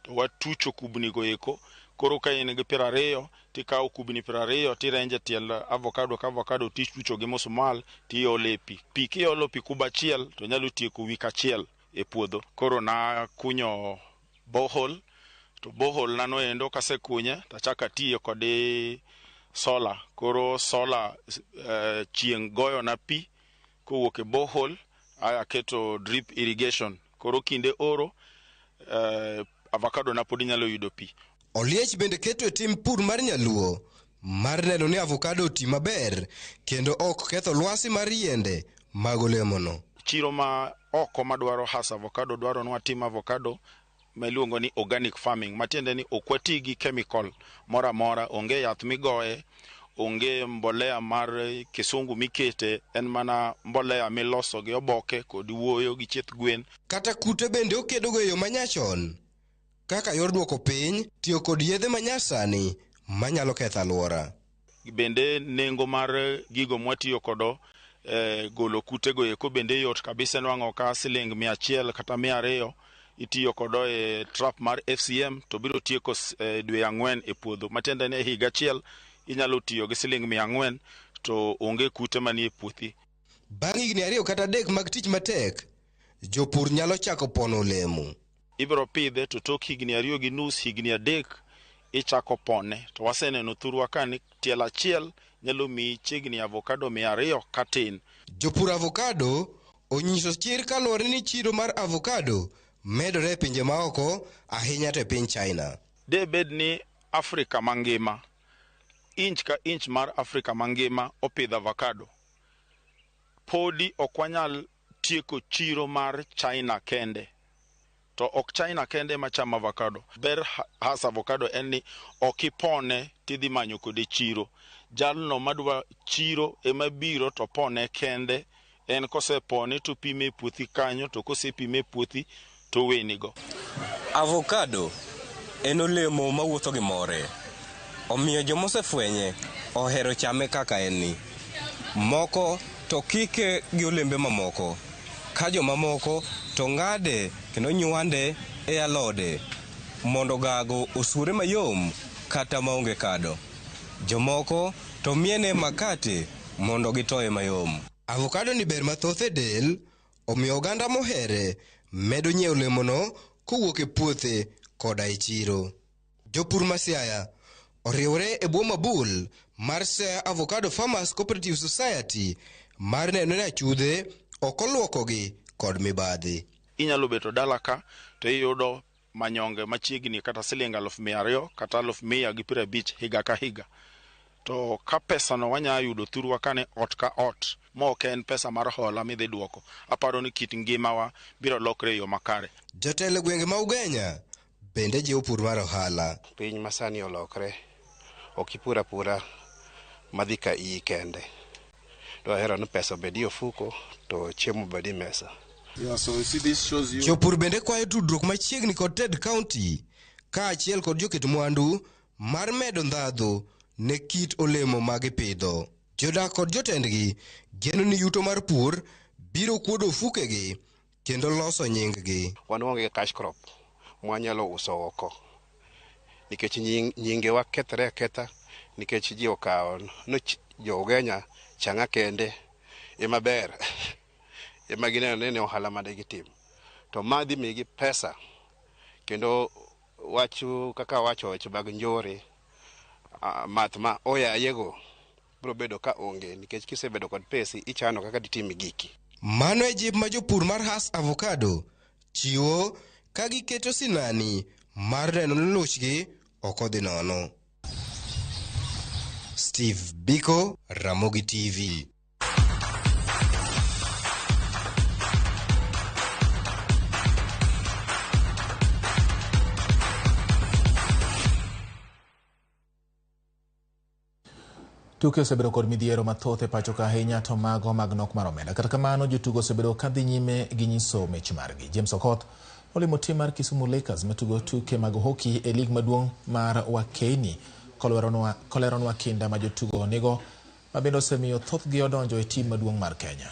to watucho kubni go eko, Koro ka in gi 20 tikawo kubni 20 tirenje tiel avocado ka avocado tichucho gi musmal tiole pi. Pi kiolo pi kuba achiel to nyalo tieko wik achiel e puodho. Koro nakunyo borehole to borehole nano endo kasekunye tachako atiyo kod solar. Koro solar chieng' goyona pi kowuok e borehole aketo drip irrigation. Koro kinde oro avocado na pod inyalo yudo pi. Oliech bende keto e tim pur mar nyaluo mar neno ni avocado oti maber kendo ok ketho lwasi mar yiende mag olemono. Chiro ma oko madwaro hasa avocado dwaro ni watim avocado ma iluongo ni organic farming, matiende ni ok wati gi chemical moro amora, onge yath migoye, onge mbolea mar kisungu mikete, en mana mbolea miloso gi oboke kod wuoyo gi chieth gwen. Kata kute bende okedogo e yo manyachon kaka yor duoko piny tiyo kod yedhe manyasani manyalo ketho alwora. Bende nengo mar gigo mwatiyo kodo golo kutego eko bende yot kabisa, nwang'o ka siling 100 kata 200 itiyo kodo e trap mar FCM to biro tieko dwe 4 e puodho. Matiende ni e higa achiel inyalo tiyo gi siling 400 to onge kute manie puothi. Bang' higni 2 kata 3 mag tich matek, jopur nyalo chako pono olemo. Ibiro pidhe to tok higni 2.5, higni 3 ichako pone. To waseneno thurwa ka ni tielo achiel nyalo miyi chiegni avocado 200 katin. Jopur avocado onyiso chir kaluwore ni chiro mar avocado medore e pinje maoko, ahinya to e piny China. De bed ni Afrika mangima, inch ka inch mar Afrika mangima opidho avocado, podi ok wanyal tieko chiro mar China kende. To ok China kende ema chamo avocado. Ber has avocado en ni ok ipone tidhi manyo kode chiro. Jalno madwa chiro ema biro to pone kende. En kosepone to pime e puothi kanyo, to kosepime e puothi to wenigo. Avocado en olemo mawuotho gi more. Omiyo jomosefwenye ohero chame kaka en ni. Moko to kike gi olembe mamoko, ka jomamoko to ng'ade kendo nywande e alode mondo gago osuore mayom kata maonge kado. Jomoko to miene makate mondo gitoye mayom. Avocado ni ber mathoth e del, omiyo oganda mohere medo nyiewo olemono kowuok e puothe koda e chiro. Jopur ma Siaya oriwore e bwo mabul mar Siaya Avocado Farmers Cooperative Society mar neno ni achudhe ok oluokogi kod mibadhi. Inyalo beto dala ka to iyudo manyonge machiegni kata siling 200,000 kata 150,000 higa ka higa. To ka pesa no wanya yudo thurwa kane ot ka ot, ma ok en pesa mar hola midhi duoko, aparo ni kit ngimawa biro lokre e yo makare. Jotelo e gwenge ma Ugenya bende jiwo pur mar ohala. Piny masani olokre, ok ipur apura madhi ka iyi kende. Dwahero ni pesa obed e ofuko to chiemo obed e mesa. Jopur bende kwayo tudruok machiegni kod Ted County kaachiel kod joket mwandu mar medo ndhadhu ne kit olemo ma gipidho. Jodak kod jotendgi geno ni yuto mar pur biro kuodo ofukegi kendo loso nying-gi. Wan waonge gi cash crop mwanyalo uso oko nikech nyingewa kethre aketha nikech ji okawo ni jo Ugenya chang'a kende ema ber ema gineno ni ohala mane gitim. To ma dhi migi pesa kendo wach kaka wacho weche mag njore, math ma oyayego biro bedo ka onge nikech kisebedo kod pesi ichano kaka ditim giki. Mano e jip ma jopur mar Hass Avocado chiwo ka giketo sinani mar neno ni luchgi ok odhi nono. Steve Biko, Ramogi TV. Tuke osebedo kod midhiero mathoth e pacho ka ahinya to mago mag nok mar omenda. Kata kamano jotugo osebedo ka dhi nyime gi nyiso mich margi. James Okoth olimo tim mar Kisumu Lakers matugo tuke mag hockey e lig maduong' mar Wakeini koleronwa kinda ma jotugo nigo ma bende osemiyo thothgi odonjo e tim maduong' mar Kenya.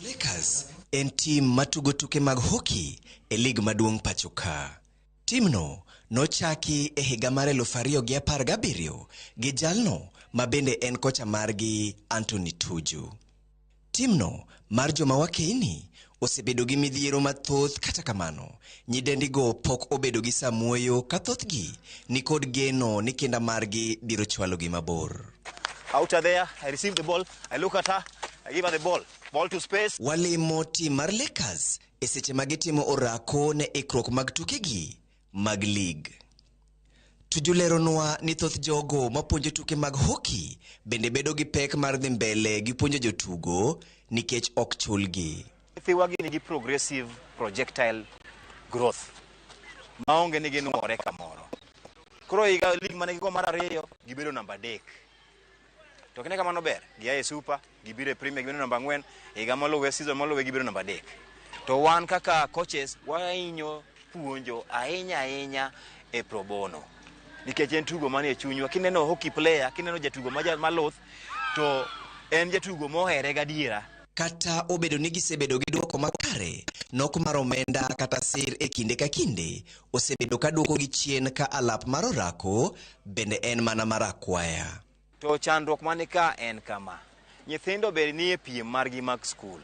Lakers en tim matugo tuke mag hockey e lig maduong' pacho ka. Timno nochaki e higa mar 2017 gi jalno ma bende en kocha margi Anthony Tuju. Timno mar joma wakeini osebedo gi midhiero mathoth, kata kamano nyidendigo pok obedo gi samuoyo ka thothgi nikod geno ni kinda margi biro chwalogi mabor. Out there, I receive the ball, I look at her, I give her the ball. Ball to space. Walimo tim mar Lakers e seche ma gitimo orako ne ikruok mag tukegi mag league. Tuju leronwa ni thoth jogo mapuonjo tuke mag hockey bende bedo gi pek mar dhi mbele gi puonjo jotugo nikech ok chulgi. Nyithiwa gi nigi progressive projectile growth maonge ni ginuore kamoro. Koro higa league mane gigo mar ariyo gibedo namba 3. To kine kamano ber, gia e super, gibiro e premier gibedo namba 4, higa maluwe season maluwe gibedo namba 3. To wan kaka coaches wahinyo puonjo ahinya ahinya e pro bono. Nikech en tugo manie chunywa, kineno hockey player, kineno jatugo maluth, to en jatugo mohere gadiera. Kata obedo ni gisebedo gi dwoko makare, nok mar omenda kata sir e kinde ka kinde osebedo ka dwokogi chien ka alap mar orako bende en mana mar akwaya. To chandruok mani ka en kama, nyithindo be nie piem margi mag skul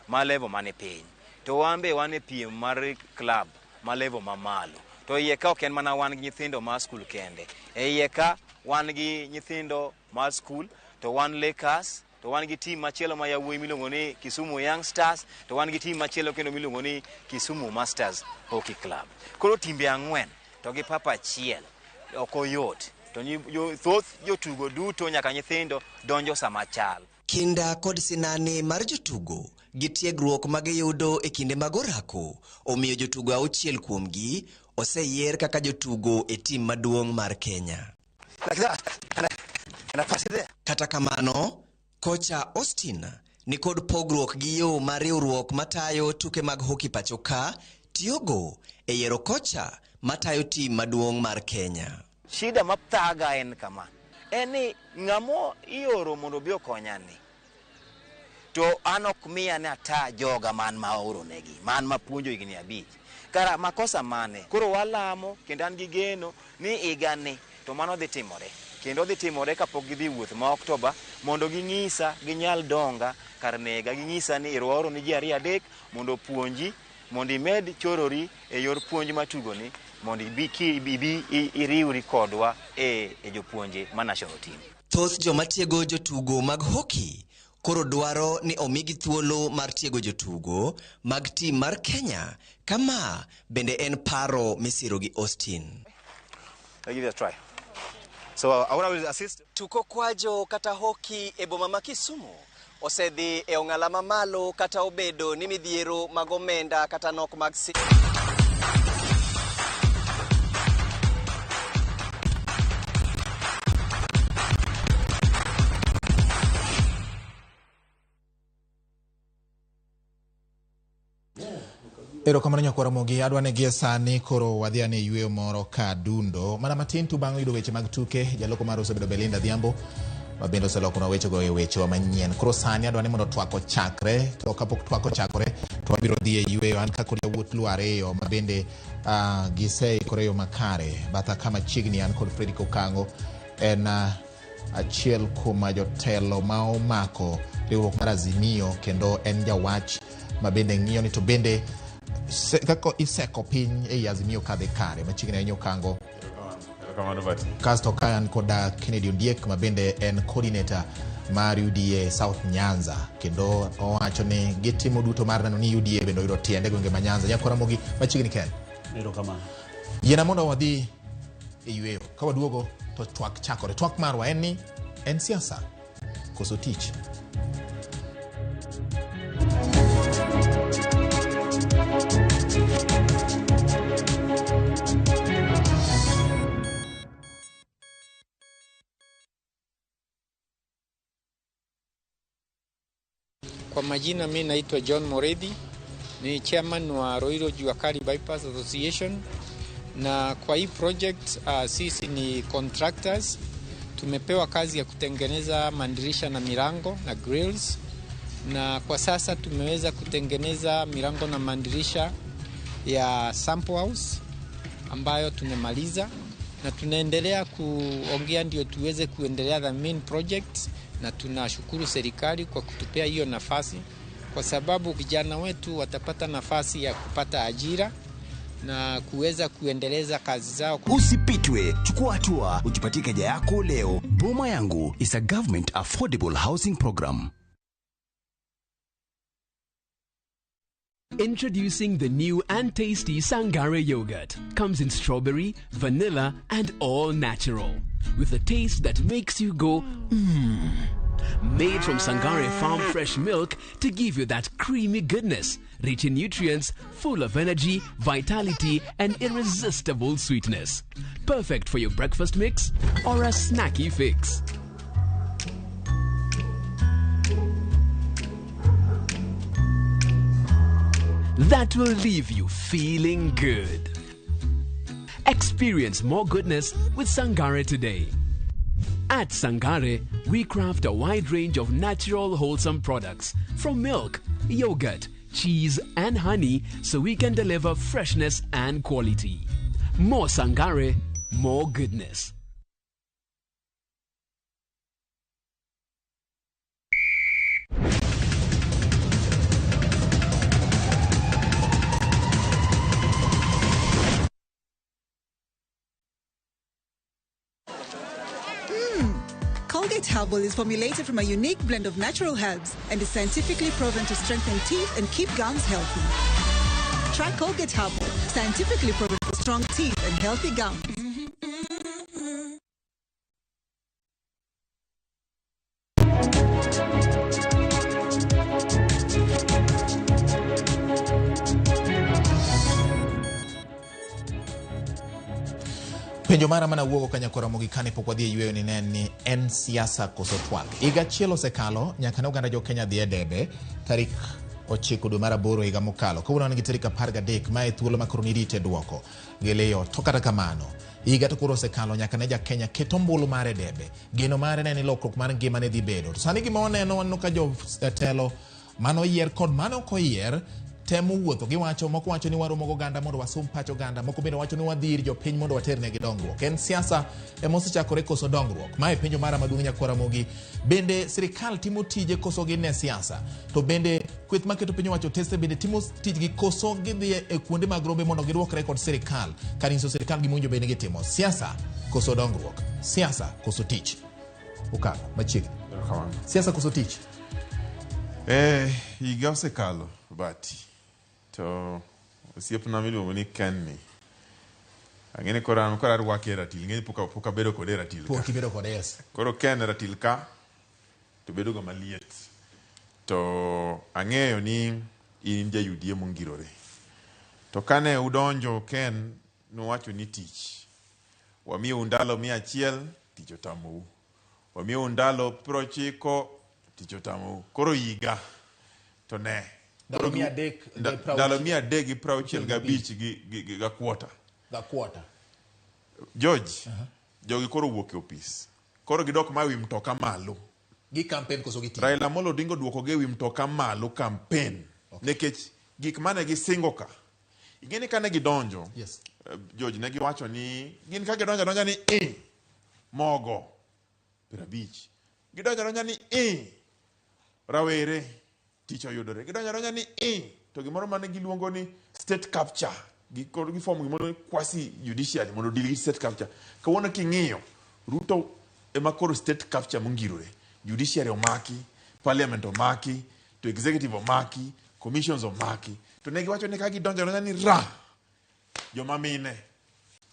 ma level mani piny, to wan be wan e piem mar club ma level mamalo. To iye ka ok en mana wan gi nyithindo mar skul kende, e iye ka wan gi nyithindo mar skul, to wan Lakers, to wan gi team machielo ma yawuoyi miluongo ni Kisumu Young Stars, to wan gi team machielo kendo miluongo ni Kisumu Masters Hockey Club. Koro timbe 4 to gi papa achiel ok oyot. To thoth jotugo duto nyaka nyithindo donjo sama chal. Kinda kod sinani mar jotugo gi tiegruok magiyudo e kinde mag orako omiyo jotugo 6 kuomgi oseyier kaka jotugo e tim maduong' mar Kenya. Like that. And I pass it there. Kata kamano, kocha Austin nikod pogruok gi yo mar riwruok matayo tuke mag hockey pacho ka tiyogo e yiero kocha matayo tim maduong' mar Kenya. Shida mathaga en kama, en ni ng'amo ioro mondo obi okonyani, to an ok miya ni ata joga man ma aoro negi, man mapuonjo higni 5. Kara makosa mane? Koro walamo kendo an gi geno ni higani to mano dhi timore. Kendo dhi timore kapok gidhi wuoth ma Oktoba mondo ging'isa ginyal donga kar nega, ging'isa ni irwaoro ni ji 2 3 mondo opuonji, mondo imed chorori e yor puonj matugoni, mondo ibi iriwri kodwa e jopuonje ma national team. Thoth joma tiego jotugo mag hockey koro dwaro ni omigi thuolo mar tiego jotugo mag tim mar Kenya, kama bende en paro misiro gi Austin. I'll give it a try. So I want to assist. Tuko kwajo kata hockey e boma ma Kisumu osedhi e ong'ala mamalo kata obedo ni midhiero mag omenda kata nok mag Erokamano nyakwar Ramogi, adwa ni gie sani koro wadhi ane yweyo moro ka dundo. Mana matin tu bang' yudo weche mag tuke, jaloko mar osebedo Belinda Adhiambo, ma bende oselokonwa wechego e wechewa manyien. Koro sani adwa ni mondo twak ochakre, to kapok twak ochakore to wabiro dhi e yweyo. An ka kod yawuot Luo ariyo ma bende giseikore e yo makare. Batha kama chiegni an kod Fredrick Okang'o, en achiel kuom jotelo ma omako riwruok mar Azimio, kendo en jawach ma bende ng'iyo ni to bende kaka iseko piny ei Azimio kadhi kare. Machiegni ahinya Okang'o. Kasto ka an kod Kennedy Ondiek ma bende en coordinator mar UDA South Nyanza, kendo owacho ni gitimo duto mar neno ni UDA bende oyudo tiende gwenge ma Nyanza. Nyakwar Ramogi, machiegni Ken. Erokamano. Yiena mondo wadhi e yweyo. Ka waduogo to twak chakore. Twak marwa en ni en siasa koso tich? Kwa majina mi naitwa John Moredi, ni chairman wa Ruiru Juakali Bypass Association, na kwa hii project sisi ni contractors. Tumepewa kazi ya kutengeneza madirisha na milango na grills, na kwa sasa tumeweza kutengeneza milango na madirisha ya Sample House, ambayo tumemaliza na tunaendelea kuongea ndio tuweze kuendelea the main project, na tunashukuru serikali kwa kutupea hiyo nafasi, kwa sababu vijana wetu watapata nafasi ya kupata ajira na kuweza kuendeleza kazi zao. Usipitwe, chukua hatua, ujipatie keja yako leo. Boma Yangu is a government affordable housing program. Introducing the new and tasty Sangare yogurt. Comes in strawberry, vanilla, and all natural. With a taste that makes you go, mmm. Made from Sangare farm fresh milk to give you that creamy goodness, rich in nutrients, full of energy, vitality, and irresistible sweetness. Perfect for your breakfast mix or a snacky fix. That will leave you feeling good. Experience more goodness with Sangare today. At Sangare, we craft a wide range of natural, wholesome products from milk, yogurt, cheese, and honey so we can deliver freshness and quality. More Sangare, more goodness. Colgate Herbal is formulated from a unique blend of natural herbs and is scientifically proven to strengthen teeth and keep gums healthy. Try Colgate Herbal, scientifically proven for strong teeth and healthy gums. Penjo mara mana wuogo ka nyakora Ramogi kane pok wadhi e yweyo ni ne en ni en siasa koso twak. Higa achiel osekalo nyaka ne oganda jo Kenya dhi e debe tarik 9 dwe mar 8 higa mokalo. Kawuono wan gi tarik 13 ma e thuolo ma koro nirite duoko gi liyo. To kata kamano, higa to koro osekalo nyaka ne ja Kenya ket ombulu mare e debe. Geno mare ne en ni lokruok mar ngima ne dhi bedo. To sani gima waneno, waneno ka jotelo mano oyier kod mano ok oyier temo wuotho. Giwacho, moko wacho ni waromo gi oganda mondo wasum pach oganda, moko bende wacho ni wadhi ir jopiny mondo waternegi dongruok. En siasa ema osechakore koso dongruok? Mae penjo mara maduong' nyakwa Ramogi. Bende sirikal timo tije koso gin e siasa? To bende kweth maketo piny owacho tese bende timo tijgi koso gidhi e kuonde mag rombe mondo giduokre kod sirikal kar nyiso sirikal gima owinjo bed ni gitimo? Siasa koso dongruok? Siasa koso tich? Okalo machiegni. Siasa koso tich? Higa osekalo Bati. To osiepna miluongo ni Ken ni. Ang'e ni koro an koro arwake e ratil, ing'e ni pok abedo kode e ratil ka. Pok ibedo kode, yes. Koro Ken e ratil ka to bedo ga maliet. To ang'eyo ni in ja UDA mongirore. To kane udonjo Ken nowacho ni tich. Wamiyou ndalo 100, tich otamou. Wamiyou ndalo 90, tich otamou. Koro higa to ne. Ndalo 365 Ndalo 365 gi ga kwota. Ga kwota. George, jogi koro wuok e ofis. Koro gidok ma wi mtoka malo. Gi campaign koso gi tich? Raila Amolo Odinga oduoko gi e wi mtoka malo campaign. Nikech gik mane gisingo ka. Ing'e ni kane gidonjo, George, ne giwacho ni gin ka gidonjo adonja ni mogo 50. Gidonjo adonja ni rawere tich oyudore. Gidonjo adonja ni to gimoro mane giluongo ni state capture. Giform gimoro ni quasi judiciary mondo deal gi state capture. Kawuono king'iyo, Ruto ema koro state capture mongirore. Judiciary omaki, parliament omaki, to executive omaki, commissions omaki. To ne giwacho ni ka gidonjo adonja ni ra joma mine.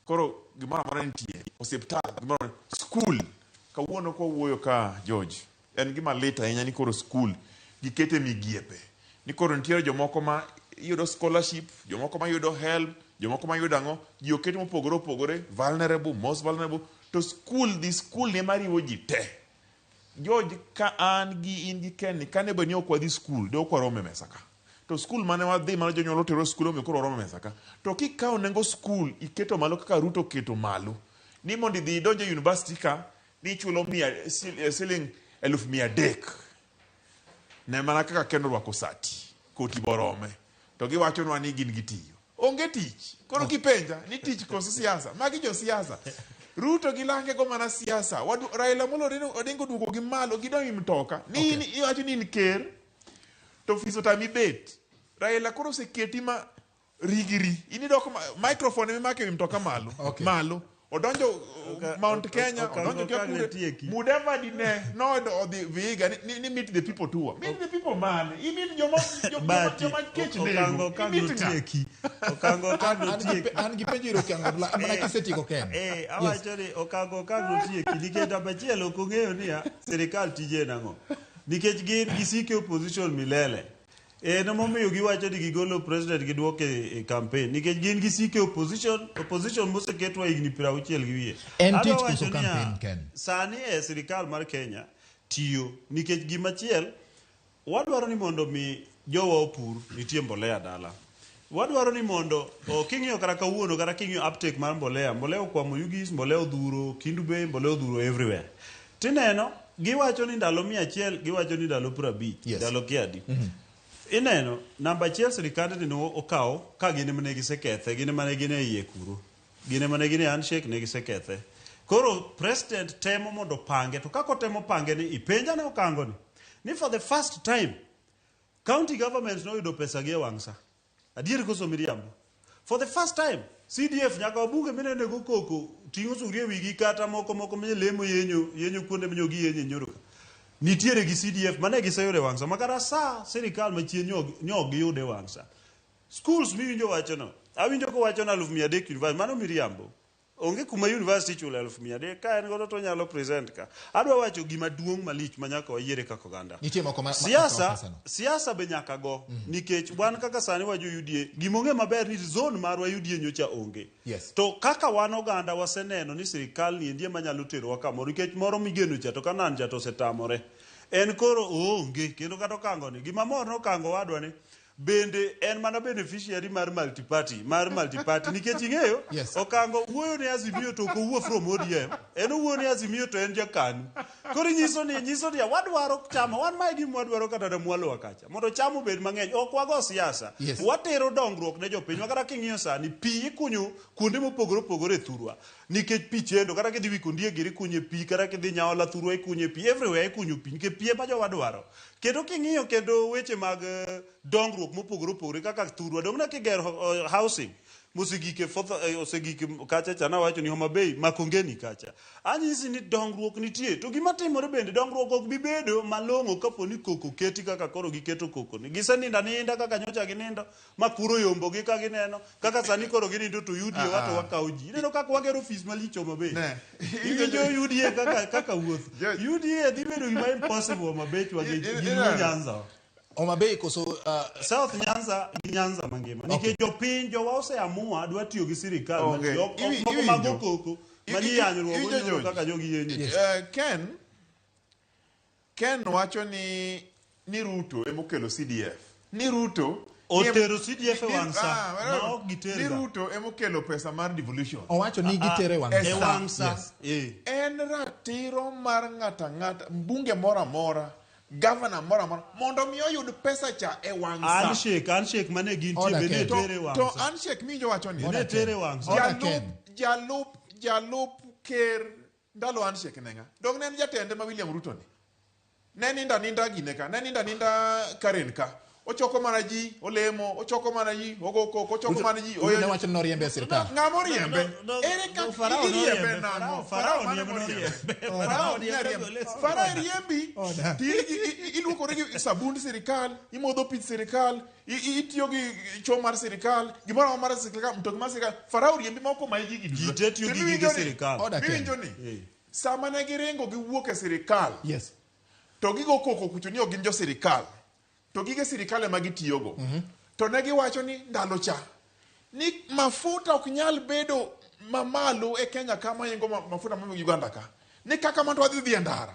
Koro gimoro amora nitie, osiptal, gimoro, school. Kawuono kwa wuoyo ka George, en gima lit ahinya ni koro school gikete migiepe. Ni koro nitiere jomoko ma yudo scholarship, jomoko ma yudo help, jomoko ma yudo ang'o, ji oket mopogore opogore, vulnerable, most vulnerable, to school, the school ne mariwo ji te. George, ka an gi in gi Ken ni, kane bed ni ok wadhi school, de ok warom e mesa ka. To school mane wadhi, mane jonyuol otero school, omiyo koro waromo e mesa ka. To kikawo nengo school, iketo malo kaka Ruto oketo malo, ni mondo idhi idonj e university ka, ni ichulo siling 300,000. Ne mana kaka Ken orwako sati, koti borome. To giwachonwa ni gin gitiyo. Onge tich. Koro kipenja ni tich koso siasa. Magi jo siasa. Ruto gi lange go mana siasa. Raila Amolo Odinga oduogo gi malo gidong' e mtoka. Ni in iwacho ni in ker to ofis otami bet. Raila koro oseketi ma rigiri. In idok microphone emimako ewi mtoka malo. Malo. Odonjo Mount Kenya, odonjo kia kure. Mudavadi ne noyudo odhi Vihiga ni meet the people tour. Meet the people mane? I meet joma kech nego. I meet ng'a? Okango Okango tieki. An gi penjo ir Okango Abdullah, mana kisetieko Ken. Awacho ni Okango Okango tieki nikech namba achiel ok ong'eyo niya sirikal tije en ang'o. Nikech gin gisike opposition milele. En emomiyo giwacho ni gigolo president giduoke e campaign nikech gin gisike opposition, opposition moseketwa higni 60 gi wiye. En tich Adwa koso wacho niya, campaign, Ken? Sani e sirikal mar Kenya tiyo nikech gimachiel wadwaro ni mondo mi jowa opur nitie mbolea dala. Wadwaro ni mondo king'iyo kata kawuono kata king'iyo uptake mar mbolea, mbolea okwamo Ugis, mbolea odhuro Kendu Bay, mbolea odhuro everywhere. Tineno giwacho ni ndalo 100, giwacho ni ndalo 50, ndalo kiadi. Ineno namba achiel sirikandni no okawo ka gin ema ne gisekethe, gin ema ne gin e iye kuro. Gin ema ne gin e handshake ne gisekethe. Koro president temo mondo pange, to kaka otemo pange ni ipenja ne okango ni. Ni for the first time county governments noyudo pesa gi e wang' sa. Adier koso miriambo? For the first time CDF nyaka wabunge minene go koko ting'o sufuria e wigi kata moko moko menye lemo yenyo yenyo kuonde menyo gi yenyo nyoro ka. Nitiere gi CDF mane giseyudo e wang' sa makata sa sirikal machien nyo ok giyude e wang' sa. Schools miwinjo wacho no, awinjo kowacho ni 300,000 university, mano miriambo. Onge kuma university ichulo 300,000 ka en godo to onyalo present ka. Adwa wacho gima duong' malich ma nyaka wayiere kaka oganda. Nitie moko ma Siasa, siasa be nyaka go nikech wan kaka sani wa jo UDA gima ong'e maber ni zone marwa UDA nyocha onge. Yes. To kaka wan oganda waseneno ni sirikal ni endi ema nyalo terowa kamoro nikech moro migeno cha to Kanan cha to osetamore. En koro oonge kendo kata okango ni gima mor nokango wadwa ni bende en mana beneficiary mar multiparty mar multiparty nikech ing'eyo yes. Okango wuoyo ne Azimio to ok owuo from ODM en owuoyo ne Azimio to en jakanu koro nyiso ni nyiso ni wadwaro chama wan mae gima wadwaro kata na mwalo kacha mondo chama obed mang'eny ok wago siasa Yes. watero dongruok ne jopiny kata king'iyo sani pi ikunyo kuonde mopogore opogore e thurwa nikech pi chendo kata kidhi wi Kondiegiri ikunye pi kata kidhi Nyaola thurwa ikunye pi everywhere ikunyo pi nikech pi ema jowa dwaro kendo king'iyo kendo weche mag dongruok mopogore opogore kaka thurwa dong' na kigero housing mosegike osegike kacha cha nawacho ni Homa Bay Makongeni kacha anyisi ni dongruok nitie to gima timore bende dongruok ok bi bedo malong'o kapo ni koko keti kaka koro giketo koko ni giseninda ninda kaka nyocha ginindo ma kuro yombo gi ka gineno kaka sani koro ginindo to UDA wato wakawo ji ineno kaka wagero ofis malich Homa Bay iwinjo UDA kaka kaka wuoth UDA dhi bedo gima impossible Homa Bay chwa gi Luo Nyanza Homa Bay koso South Nyanza gi Nyanza mangima nikech jopiny jowa oseamua dwa tiyo gi sirikal Okay. matiyo ok moko mag okoko manie yanyruok onyono kaka jogi yenyo Ken wacho ni Ruto emokelo CDF ni Ruto Otero CDF e wang' sa, ma ok giterga. Ni Ruto emokelo pesa mar devolution. Owacho ni gitere e wang' E sa. wang' sa. Yes. En ratiro mar ng'ato ang'ata, mbunge moro amora, gavana moro amora mondo mi oyud pesa cha e wang' sa. Handshake, handshake mane gintie be ne tere e wang' To sa. handshake minjo wacho ni Ne tere e wang' sa. Jalup ker ndalo handshake ne ng'a? Dong ne en jatende ma William Ruto ni. Ne ninda ninda gine ka, ne ninda ninda Karen ka. Ochoko mana ji, olemo, ochoko mana ji, ogo koko, ochoko mana ji. Ruto ne wacho ni noriembe e sirikal. Ng'ama oriembe? Ere kaka iriembe nang'o? Farao Farao mane noriembe. moriembe? Farao Farao noriembe. riembe. Farao riembi. Ti iluokori gi sabund sirikal, imodho pi sirikal, itiyo gi cho mar sirikal, gimoro amora mar sirikal, mtoki mar sirikal. Farao riembi ma ok omayi gigi duto. Ji te tiyo gi gige sirikal. Iwinjo ni sama ne giringo giwuok e sirikal. Yes. To gigo koko kucho ni ok gin jo sirikal. To gige sirikal ema gitiyogo. To ne giwacho ni ndalo cha ni mafuta ok nyal bedo mamalo e Kenya ka mahingo mafuta ma Uganda ka. Ni kaka ma to wadhi dhi e ndara.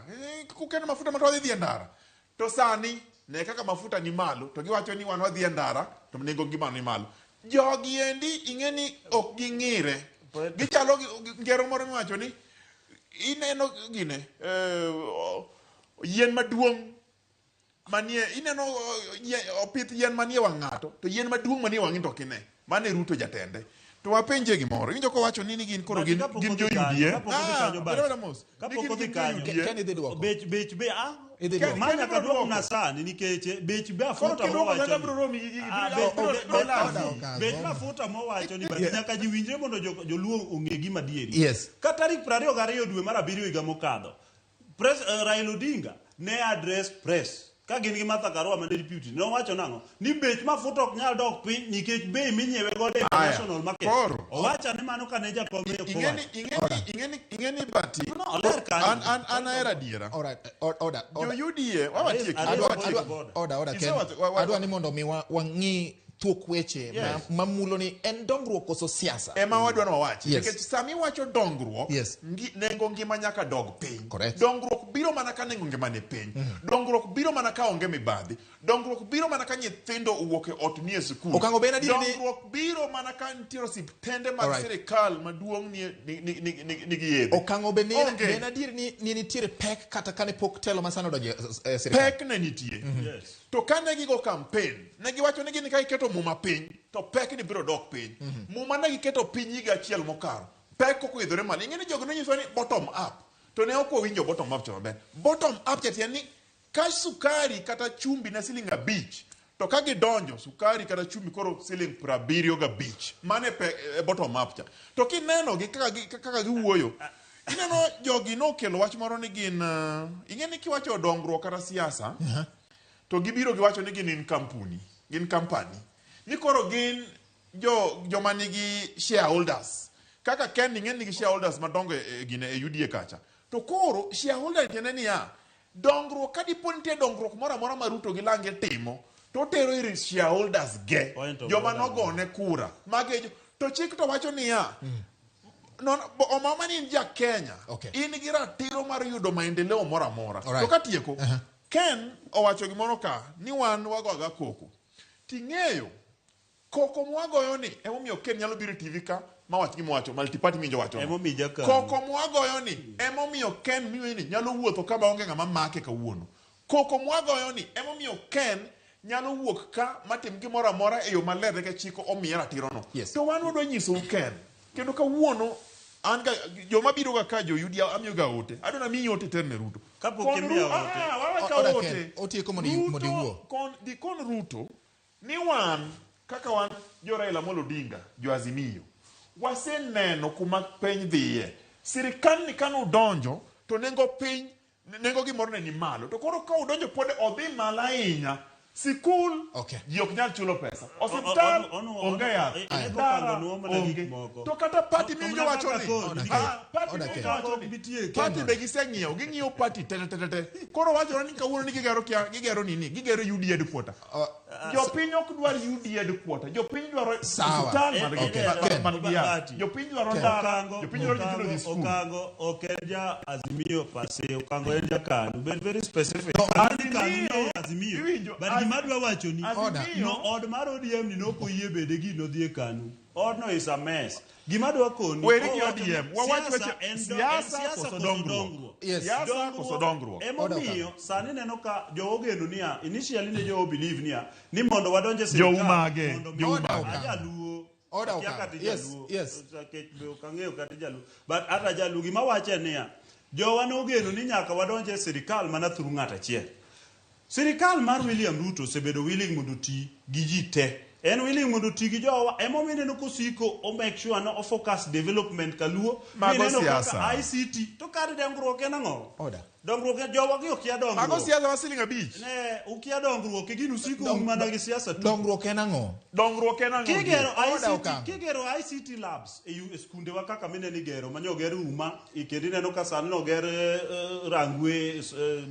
Kukeno mafuta ma to wadhi dhi e ndara. To sani ne kaka mafuta ni malo to giwacho ni wan wadhi e ndara to nengo ngima ni malo. Jogi endi ing'e ni ok ging'ire. Gichalo gi ngero moro miwacho ni ineno gine yien maduong' Manie ineno opith yien manie wang' ng'ato to yien maduong' manie wang'i to ok ine. Mano e Ruto jatende. To wapenje gimoro. Iwinjo kowacho ni gin koro gin gin jo UDA. Kapok odhi kanyo, Ah, bed mos. Ni Kapok gin odhi gin jo kanyo. UDA. Ken idhi dwoko. Bech be ah Idhi Ken- dwoko. ma nyaka Ken ibiro dwok na dwoko. sani nikech bech be Koro afuta kidwoko mowacho kata ni. biro romi gi gigi. Ah, Biro- biro lasi. Bech mafuta mowacho ni but nyaka ji winjre mondo joluo ong'e gima adieri. Yes. Ka tarik 22 dwe mar abiriyo higa mokadho, Raila Odinga ne address press ka gin gi Martha Karua mane deputy nowacho nang'o ni bech mafuta ok nyal dok piny nikech bei minyiewe godo e Aya, international market. koro. Owacho ni mano kane jakom ne ok owacho. Ing'eni bati No, oler kanyo. an ahero adiera. All right, order, order. Jo UDA wawatieki. Order, order, Ken. Adwa ni mondo mi wang'i thuok weche Yes. mamulo ni en dongruok koso siasa. Ema wadwa ni wawachi. Yes. Nikech sama iwacho dongruok, Yes. nengo ngima nyaka dog piny. Correct. Dongruok biro mana ka nengo ngima ni piny. Dongruok biro mana ka onge mibadhi. Dongruok biro mana ka nyithindo owuok e ot nie sikul. Okang'o be en adier ni- Dongruok biro mana ka nitie osiptende mag Alright. sirikal maduong' nigi yedhe. Okang'o be Onge. en adier ni nitiere pek kata kane pok telo masani odonjo e sirikal. Pek ne nitie. To kane gigo campaign, ne giwacho ni gin ka iketo muma piny, to pek ni biro dok piny. Muma ne giketo piny higa achiel mokalo. Pek ok oidhore malo. Ing'e ni jogo nonyisowa ni bottom up. To ne ok wawinjo bottom up cha maber. Bottom up cha tiende ni ka sukari kata chumbi ne siling 5, to ka gidonjo sukari kata chumbi koro siling 75. Mano e bottom up cha. To kineno gi kaka giwuoyo, ineno jogi nokelo wach moro ni gin, ing'e ni kiwacho dongruok kata siasa, to gibiro giwacho ni gin in kampuni, gin company. Ni koro gin joma nigi shareholders. Kaka Ken ing'e nigi shareholders madongo e UDA kacha. To koro shareholder tiende niya, dongruok ka dipo nitie dongruok moro amora ma Ruto gi Lange timo, to otero ir shareholders ge, joma nogone kura. Mage to chik to wacho niya, omama ni in ja Kenya, in gi ratiro mar yudo maendeleo moro amora. To katieko, Ken owacho gimoro ka ni wan wagoga koko. Ting'eyo koko mwagoyo ni emomiyo Ken nyalo biro e TV ka mawach gima owacho, multiparty minjo wacho. Koko mwagoyo ni emomiyo Ken miwe ni nyalo wuotho ka maonge ng'ama make kawuono. Koko mwagoyo ni emomiyo Ken nyalo wuok ka matim gimoro amora e yo maler nikech chik omiye ratirono. To wan wadwa nyisou Ken. Kendo kawuono an ga joma biro ga ka jo UDA amiyo ga ote. Adwa namiyi ote ter ne Ruto. Kapok imiya ote. Wawe ka ote. Otieko mondo iwuo. Dikon Ruto ni wan kaka wan jo Raila Amolo Odinga, jo Azimio, waseneno kuma piny dhiye. Sirikal ni kane udonjo to nengo piny, nengo gimoro ne ni malo. To koro ka udonjo pod odhi malo ahinya. Sikul ji ok nyal chulo pesa. Osiptal onge yath. Ndara onge. To kata party miwinjo wacho ni party miwinjo wacho ni party be giseng'iewo, ging'iewo party te te te. Koro wachore ni kawuono ni gigero kia, gigero nini, gigero UDA headquarter. Jopiny ok dwar UDA headquarter. Jopiny dwaro osiptal man gi yath. Jopiny dwaro ndara, jopiny dwaro nyithindo dhi skul. Okango ok en ja Azimio pase, Okango en ja KANU. Bed very specific. Azimio. But gima adwa wacho ni no od mar ODM ni nok oyie bede gi nodhi e KANU. Odno is a mess. Gima adwa koni. Weri gi ODM. Wawach weche siasa koso dongruok. Siasa koso dongruok. Emomiyo sani neno ka jo ogeno niya, initially ne jo believe niya, ni mondo wadonje sirikal. Joumage, joumage. Ajaluo. Order Akia Okango. kata Yes, Jaluo. yes. Nikech be ok ang'eyo kata Jaluo. But ata Jaluo gima wacho en niya, jowa nogeno ni nyaka wadonje sirikal mana through ng'at achiel. Sirikal mar William Ruto osebedo willing mondo oti gi ji te. En willing mondo oti gi jowa, emomiyo ineno kosiko o make sure no o focus development kaluo. Mago Mineno kaka siasa. ICT. To kar dongruok en ang'o? Order. Dongruok en jowa gi okia dongruok. Mago siasa ma siling 5. Ne, ukia dongruok, gin usiko un mana gi siasa tu. Dongruok en ang'o? Dongruok en ang'o? Kigero Order ICT, Okango. kigero ICT labs e skundewa kaka mineno igero, manyo oger Uma, kendo ineno ka sani noger Rangwe,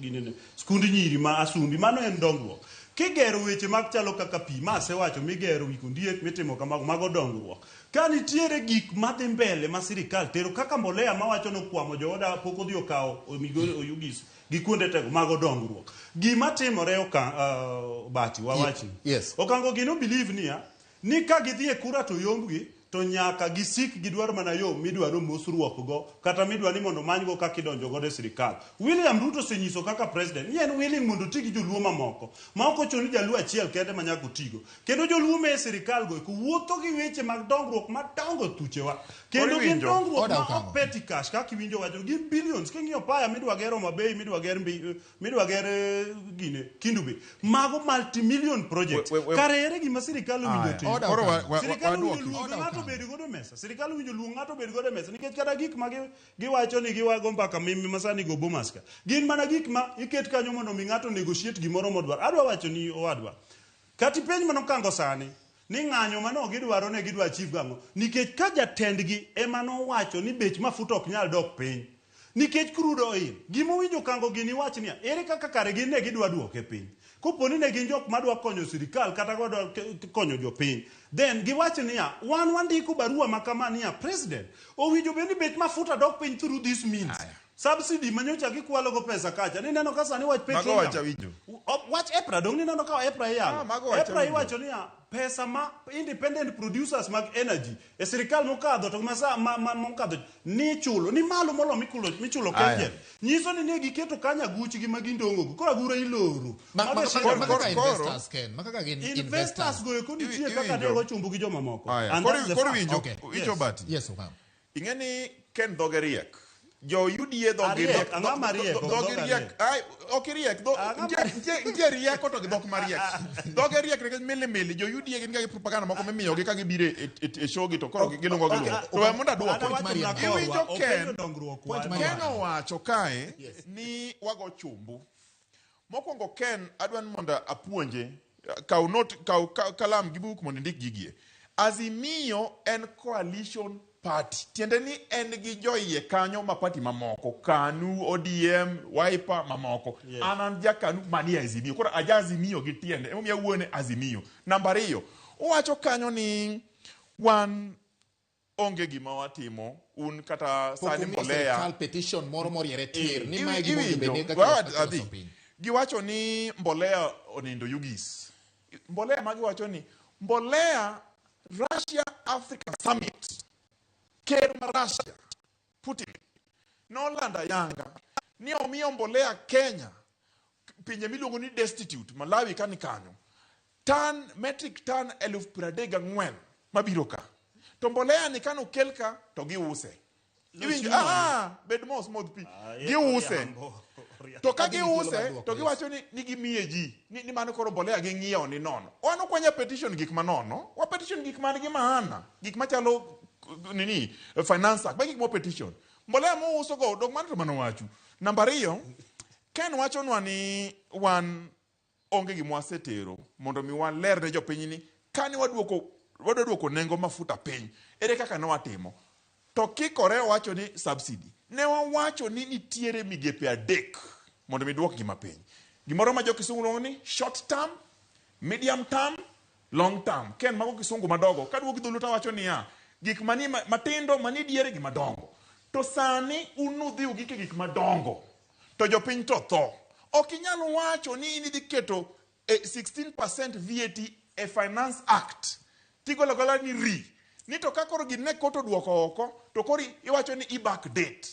ginene, skund nyiri ma Asumbi, mano en dongruok. Kigero weche mag chalo kaka pi, ma asewacho migero wi Kondiek, mitimo kamago, mago dongruok. Ka nitiere gik madhi mbele ma sirikal tero kaka mbolea mawacho nokwamo jooda pok odhi okawo Migori Oyugis gi kuonde tego, mago dongruok. Gima timore Bati wawachi. Yes. Okango gino believe niya, ni ka gidhi e kura to yombgi, to nyaka gisik gidwar mana yo midwaro mosruokgo kata midwa ni mondo manygo kaka idonjo godo e sirikal. William Ruto osenyiso kaka president ni en willing mondo oti gi joluo mamoko ma ok ochuno ni jaluo achiel kende ma nyaka otigo. Kendo joluo ma e sirikal go eko wuotho gi weche mag dongruok madongo thuchewa. Kendo gin Iwinjo. dongruok Order ma Okang'o. ok petty cash kaka iwinjo wacho gin billions king'iyo paya midwa ger Homa Bay midwa ger mbi, midwa ger gine Kendu Bay mago multimillion project kare ere gima sirikal owinjo Aya. tim Order Koro sirikal owinjo waduoki. luongo ng'ato obed godo e mesa sirikal owinjo luong ng'ato obed godo e mesa nikech kata gik ma giwacho ni giwago mbaka mimi masani go Bomas ka gin mana gik ma iket kanyo mondo mi ng'ato negotiate gimoro modwaro adwa wacho ni owadwa kati penj manokango sani ni ng'anyo mano gidwaro ne gidwa achieve gang'o nikech ka jatendgi ema nowacho ni bech mafuta ok nyal dok piny nikech crude oil gimowinjo kango gini wach niya ere kaka kare gin ne gidwa duoke piny kopo ni ne gin jok madwa konyo sirikal kata madwa konyo jopiny then giwach niya wan wandiko barua ma kama niya president owinjo bed ni bech mafuta dok piny through this means subsidy manyocha gikwalo go pesa kacha nineno ka sani wach Mago petroleum wacha winjo. Wach EPRA dong nineno ka EPRA iyalo Ah, mago wacha EPRA winjo. iwacho niya pesa ma independent producers mag energy e sirikal mokadho to masa ma, mokadho ni chulo ni malo molo michulo Aya. KenGen nyiso ni ne giketo kanyo aguchgi ma gindong'o go koro agura iloro Mago e sirikal Kaka investors Ken, ma kaka gin investors investors. go eko nitie kaka ne Iwinjo. ogo chumbu gi jomamoko Aya. And Koro that's the koro fact. winjo, Okay. winjo Yes. Bati. Yes, Okang'o. Ing'e ni Ken dhoge riek. Jo UDA dhogi Ariek, riek. ang'o mariek? Ok Dhogi dhoga riek. Ai, ok iriek. Nitie rieko to gi dhok mariek. Dhoge riek nikech milimili. Jo UDA gin ga gi propaganda moko mimiyogi ka gibiro e show gi to koro gilungo gilungo. To we mondo aduoke. An awacho mana korwa, Iwinjo Ken. openjo dongruok wa. Ken owacho kae ni wago chumbu. Mokwongo Ken adwa ni mondo apuonje. Kaw note, kaw kalam gi buk mondo indik gigie. Azimio en coalition party. Tiende ni en gi joiye kanyo ma party mamoko. KANU, ODM, Wiper mamoko. Yes. An ja KANU manie Azimio. Koro aja Azimio gi tiende. Emomiyo awuoyo ne Azimio. Namba ariyo, owacho kanyo ni wan onge gima watimo un kata Pok sani umiyo mbolea sirikal petition moro moriere tir ni Iwi- mae gima owinjo iwinjo. bed ni kaka Wa- loso adhi. piny. Giwacho ni mbolea onindo Ugis. Mbolea ma giwacho ni mbolea Russia Africa Summit. Ker ma Russia Putin nolando ayanga ni omiyo mbolea Kenya pinje miluongo ni destitute Malawi kani kanyo tan metric tan 34,000 mabiro ka to mbolea ni kanokel ka to giuse Iwinjo, bed mos modh pi giuse to ka giuse to giwacho ni gimiye ji ni mano koro mbolea ging'iewo ni nono wan ok wanya petition gik manono wa petition gik man gi maana gik machalo nini finance act magi gik mo petition mbolea mouso go dok mano to mano wachu namba ariyo Ken wachonwa ni wan onge gima wasetero mondo mi waler ne jopiny ni kane wadwa duoko nengo mafuta piny ere kaka ne watimo to kikore owacho ni subsidy ne wawacho ni nitiere migepe adek mondo mi duok gima piny gimoro ma jo kisungu luongo ni short term medium term long term ken mago kisungu madogo kaduogo gi dholuo tawacho niya gik manie matindo manie diere gi madongo to sani un nudhi ugik e gik madongo to jopiny to tho ok inyal wacho ni in idhi keto 16% VAT e Finance Act tigolo agola ni ri ni to ka koro gini ne kot oduoko oko to koro iwacho ni i backdate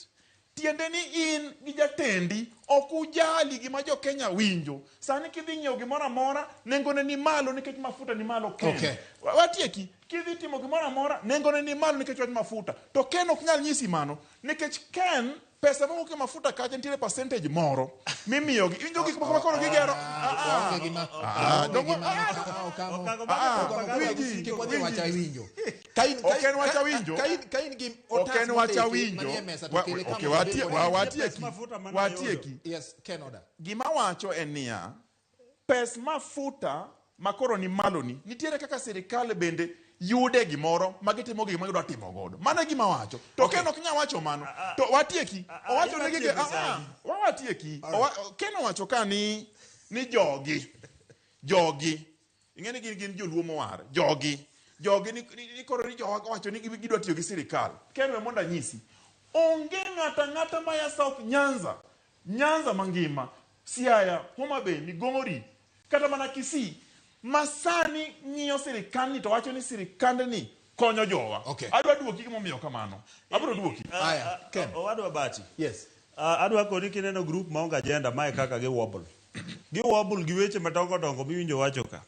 tiende ni in gi jatendi ok ujali gima jo Kenya winjo sani kidhi nyiewo gimoro amora nengone ni malo nikech mafuta ni malo Ken Okay. Watieki kidhi timo gimoro amora nengone ni malo nikech wach mafuta to Ken ok nyal nyisi mano nikech Ken pesa mawuok e mafuta kacha nitiere percentage moro mimiyogi iwinjo gik moko makoro gigero Waonge gima- waonge gima- Okang'o, winji, kik wadhi winji. wacha awinjo. Ok en wach awinjo. Ka in gi Ok otas en wach mondiki awinjo. manie mesa to kele ka Okay, mondo abed kode. watieki. Watieki. Yes, Ken Oda. Gima wacho en niya, pes mafuta makoro ni malo ni, nitiere kaka sirikal bende yude gimoro ma gitimo gima gidwa timo godo. Mano e gima wacho. To Ken ok nyal wacho mano. To watieki. Owacho ne gige, watieki. Ken owacho ka ni jogi. Jogi. Ing'e ni gin joluo mowar. Jogi. Jogi ni koro ni jogi owacho ni gidwa tiyo gi sirikal. Ken we mondo anyisi. Onge ng'ato ang'ata maya South Nyanza. Nyanza mangima, Siaya, Homa Bay, Migori, kata mana Kisii, masani ng'iyo sirikandni to wacho ni sirikandni konyo jowa. Okay. Adwa duoki gimomiyo kamano. Abiro duoki. Aya, Ken. Owadwa Bati. Yes. Adwa koni kineno group maonge agenda mae kaka gi wobble. Gi wobble gi weche madongo dongo miwinjo wacho ka.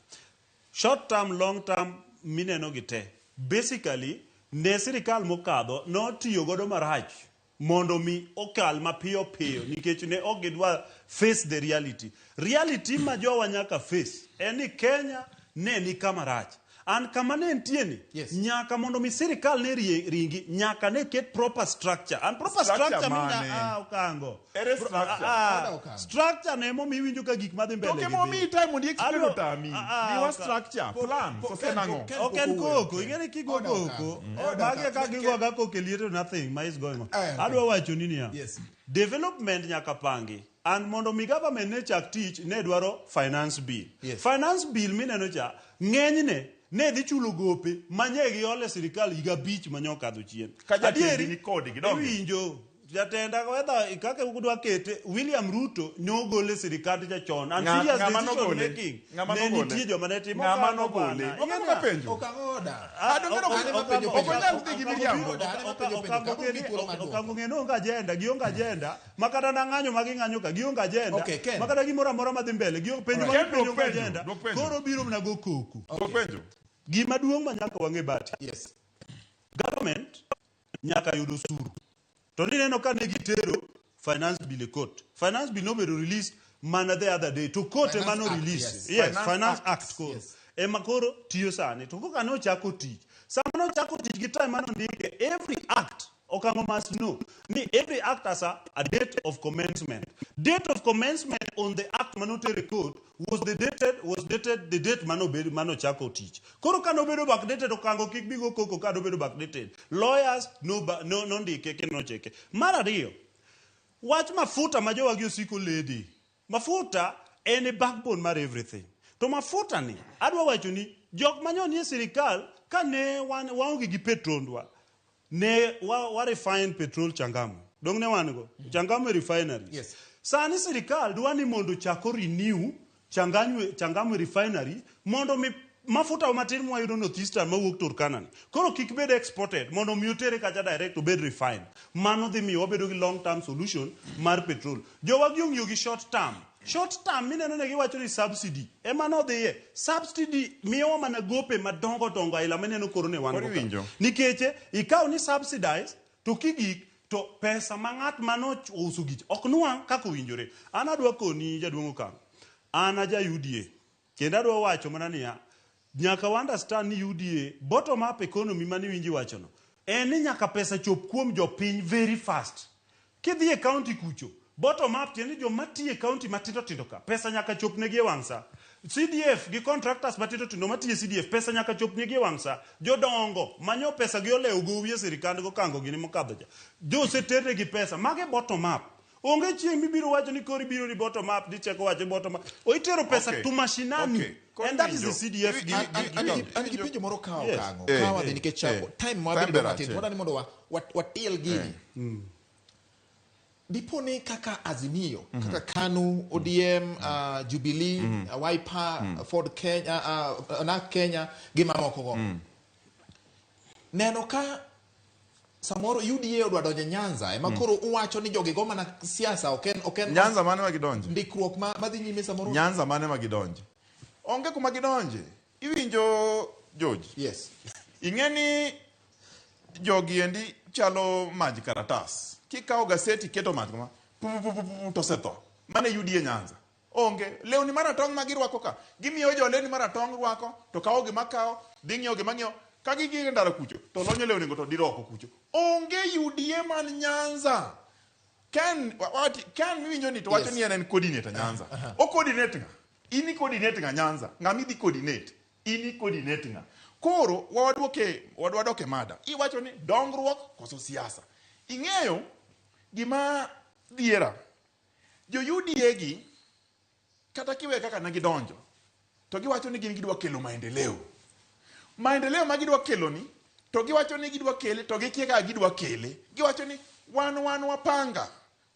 Short term, long term mineno gi te. Basically, ne sirikal mokadho notiyo godo marach mondo mi okal mapiyo piyo nikech ne ok gidwa face the reality. Reality ma jowa nyaka face en ni Kenya ne ni kama rach. An kama ne entie ni, Yes. nyaka mondo mi sirikal ne ringi, nyaka ne ket proper structure. And proper Structure structure, mane? mina, Okango. Ere structure? Oda Okango. Structure ne emomiyo iwinjo ka gik madhi mbele To gi emomiyi dhi. time mondo i-explain Adwa- otami. Miwa structure, plan, po- kose Ken, nang'o? Ken, Ok en pok owuoyo, koko, Ken. ing'e ni kigo Oda koko, Okango. Oda magi Okango. ka gigo aga koko e liete nothing ma is going on. Eh, okay. Adwa wacho ni niya, Yes. development nyaka pangi. And mondo mi government ne chak tich, ne dwaro finance bill. Yes. Finance bill mineno cha, ng'enyne ne dhi chulo gope manye giole sirikal higa 5 manye okadho chien. Ka jatendi Adieri, ni kodgi, donge? Iwinjo, jatenda whether kaka udwa kete, William Ruto nyogole sirikand cha chon. And Ng'a- serious ng'ama decision nogole? making Ng'ama ne nogole? nitie joma ne timo Ng'ama kamano nogole? bana. Okango kapenjo. Okango oda. Ok onyal dhi gi miriambo. Okango ng'e ni onge agenda, gionge agenda. Makata na ng'anyo ma ging'anyo ka, gionge agenda. Okay, Ken. Makata gimoro amora madhi mbele, gionge penjo ma Ken, gipenjo dwok onge penjo, agenda. dwok penjo. Koro biro mana go koko. Dwok penjo. Gima duong' ma nyaka wang'e Bati. Yes. Government nyaka yud osuru. To nineno ka ne gitero finance bill e court. Finance bill nobedo released mana the other day. To court ema Finance no Act, release. yes. Yes, Finance Finance Act. Act koro. Yes. Ema koro tiyo sani. To koka ne ochako tich. Sama nochako tich gi time mane ondike, every act, Okango must know, ni every act has a date of commencement. Date of commencement on the act manotere court was the dated was dated the date mano mano chako tich. Koro ka nobedo backdated Okango kik bigo koko ka nobedo backdated. Lawyers no ba, no nondike kendo nocheke. Mar ariyo, wach mafuta ma jowagi osiko ledi. Mafuta en e backbone mar everything. To mafuta ni, adwa wacho ni, jok manyo nie sirikal, ka ne wan waonge gi petrol ne wa refine petrol Changamwe. Dong ne wan go? Changamwe refinery. Yes. Sani sirikal dwa ni mondo chako renew Changamwe refinery mondo mi mafuta matin mwayudo North Eastern mawuok Turkana ni. Koro kik bed exported mondo mi otere kacha direct obed refined. Mano dhi miyo wabedo gi long term solution mar petrol. Jowa gi ong'iyo gi short term. Short term mineno ne giwacho ni subsidy. Ema nodhiye. Subsidy miyowa mana gope madongo dongo aila mineno koro ne wan Koro go ka. iwinjo. Nikech ikaw ni subsidize to kigik to pesa ma ng'at mano ouso gich ok nwang' kaka owinjore. An adwa koni jaduong' Okang'o. An aja UDA. Kendo adwa wacho mana niya, nyaka wa understand ni UDA bottom up economy mane iwinjo iwachono en ni nyaka pesa chop kuom jopiny very fast. Kidhi e county kucho, bottom up tiende ni joma tiyo e county matindo tindo ka, pesa nyaka chop negi e wang' sa. CDF gi contractors matindo tindo matiyo e CDF, pesa nyaka chop negi e wang' sa. Jodongo manyo pesa gi olewo gowi e sirikand go kango gini mokadho cha. Jo oseternegi pesa, mage bottom up. Onge chieng' mibiro wacho ni koro ibiro ni bottom up, dichako wacho bottom up. Oitero pesa Okay. to mashinani. Okay. Koro And that is the iwinjo. CDF. An gi penjo moro ka Yes. Okango. Ka wadhi nikech time ma wabedo Time matin. berach, Wadwa ni mondo watiel gini. Dipo ni kaka Azimio, kaka KANU, ODM, Jubilee, Wiper, Ford Kenya, NARC Kenya, gi mamoko go. Neno ka samoro UDA odwa donjo Nyanza, ema koro uwacho ni jogi go mana siasa, ok en Nyanza mane ma gidonje? Ndikruok madhi nyime samoro. Nyanza mane ma gidonje? Onge kuma gidonje. Iwinjo George? Yes. Ing'e ni jogi endi chalo maj karatas. Kikawo gaseti keto mach kama, pu, pu, pu, pu, pu, to osetho. Mane UDA Nyanza. Onge. Lewni maratong' ma girwako ka. Gimiyo jo lewni maratong' rwako, to kawo gima kawo, dhi ng'iewo gima ng'iewo. Ka gigik e ndara kucho, to lonyo lewni go to diro oko kucho. Onge UDA man Nyanza. Ken, Ken miwinjo ni to wacho Yes. ni en coordinator Nyanza. O coordinate ng'a? In i coordinate ng'a Nyanza? Ng'ama idhi coordinate? In i coordinate ng'a? Koro wadwoke mada. Iwacho ni dongruok koso siasa. Ing'eyo gima dhiera. Jo UDA gi kata kiwe kaka ne gidonjo to giwacho ni gin gidwa kelo maendeleo. Maendeleo ma gidwa kelo ni to giwacho ni gidwa kele to gikia kaka gidwa kele. Giwacho ni wan wapanga.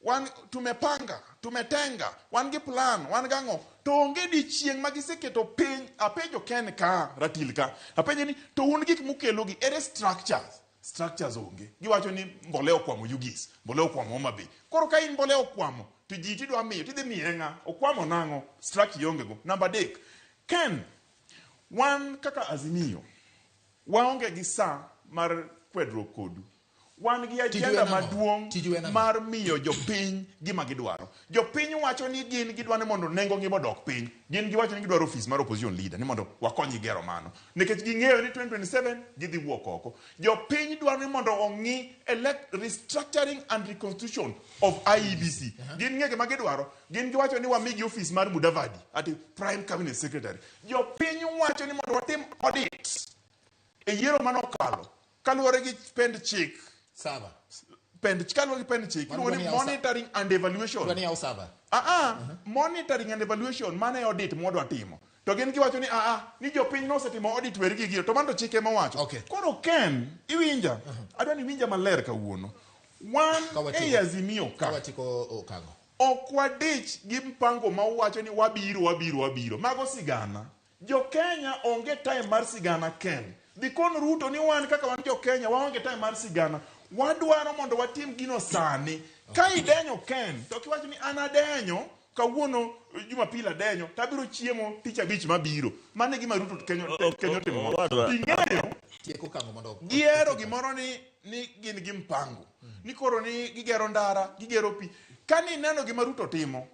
Wan tumepanga, tumetenga, wan gi plan, wan gang'o. To onge dichieng' ma giseketo piny, apenjo Ken ka, Ratil ka, apenjo ni to un gik mukelogi, ere structures? Structures onge. Giwacho ni mbolea okwamo Ugis, mbolea okwamo Homa Bay. Koro ka in mbolea okwamo, to ji tidwa miyo, tidhi miye ng'a? Okwamo nang'o? Structure ionge go. Namba 3, Ken, wan kaka Azimio, waonge gi saa mar kwedruok kodu. Wan gi agenda maduong' mar miyo jopiny gima gidwaro. Jopiny wacho ni gin gidwa ni mondo nengo ngima odok piny. Gin giwacho ni gidwaro ofis mar opposition leader ni mondo wakonygi gero mano. Nikech ging'eyo ni 2027 gidhi wuok oko. Jopiny dwaro ni mondo ong'i elect restructuring and reconstitution of IEBC. Gin ng'e gima gidwaro. Gin giwacho ni wamigi ofis mar Mudavadi ati prime cabinet secretary. Jopiny wacho ni mondo watim audit e yiero manokalo kaluwore gi pend chik. Saba. Pend kaluwore gi pend chik iluongo ni monitoring and evaluation. Dwani yaw saba. Monitoring and evaluation mano e audit mwadwa timo. To gin giwacho ni ni jopiny nosetimo audit weri gi gino to mano to chik ema owacho. Okay. Koro Ken, iwinja? Adwa ni iwinja maler kawuono. Wan ei Azimio ka. Kawatieko Okango. Ok wadich gi mpango ma uwacho ni wabiro wabiro wabiro. Mago sigana. Jo Kenya onge time mar sigana Ken. Dhi kon Ruto ni wan kaka wan jo Kenya waonge time mar sigana. Wadwaro mondo watim gino sani. Ka idenyo Ken, to kiwacho ni an adenyo, kawuono Jumapil adenyo, tabiro chiemo tich abich mabiro. Mano e gima Ruto Kenya Kenya otimo. Ing'eyo, Tieko Okango mondo gihero gimoro ni gin gi mpango. Ni koro ni gigero ndara, gigero pi. Ka nineno gima Ruto timo,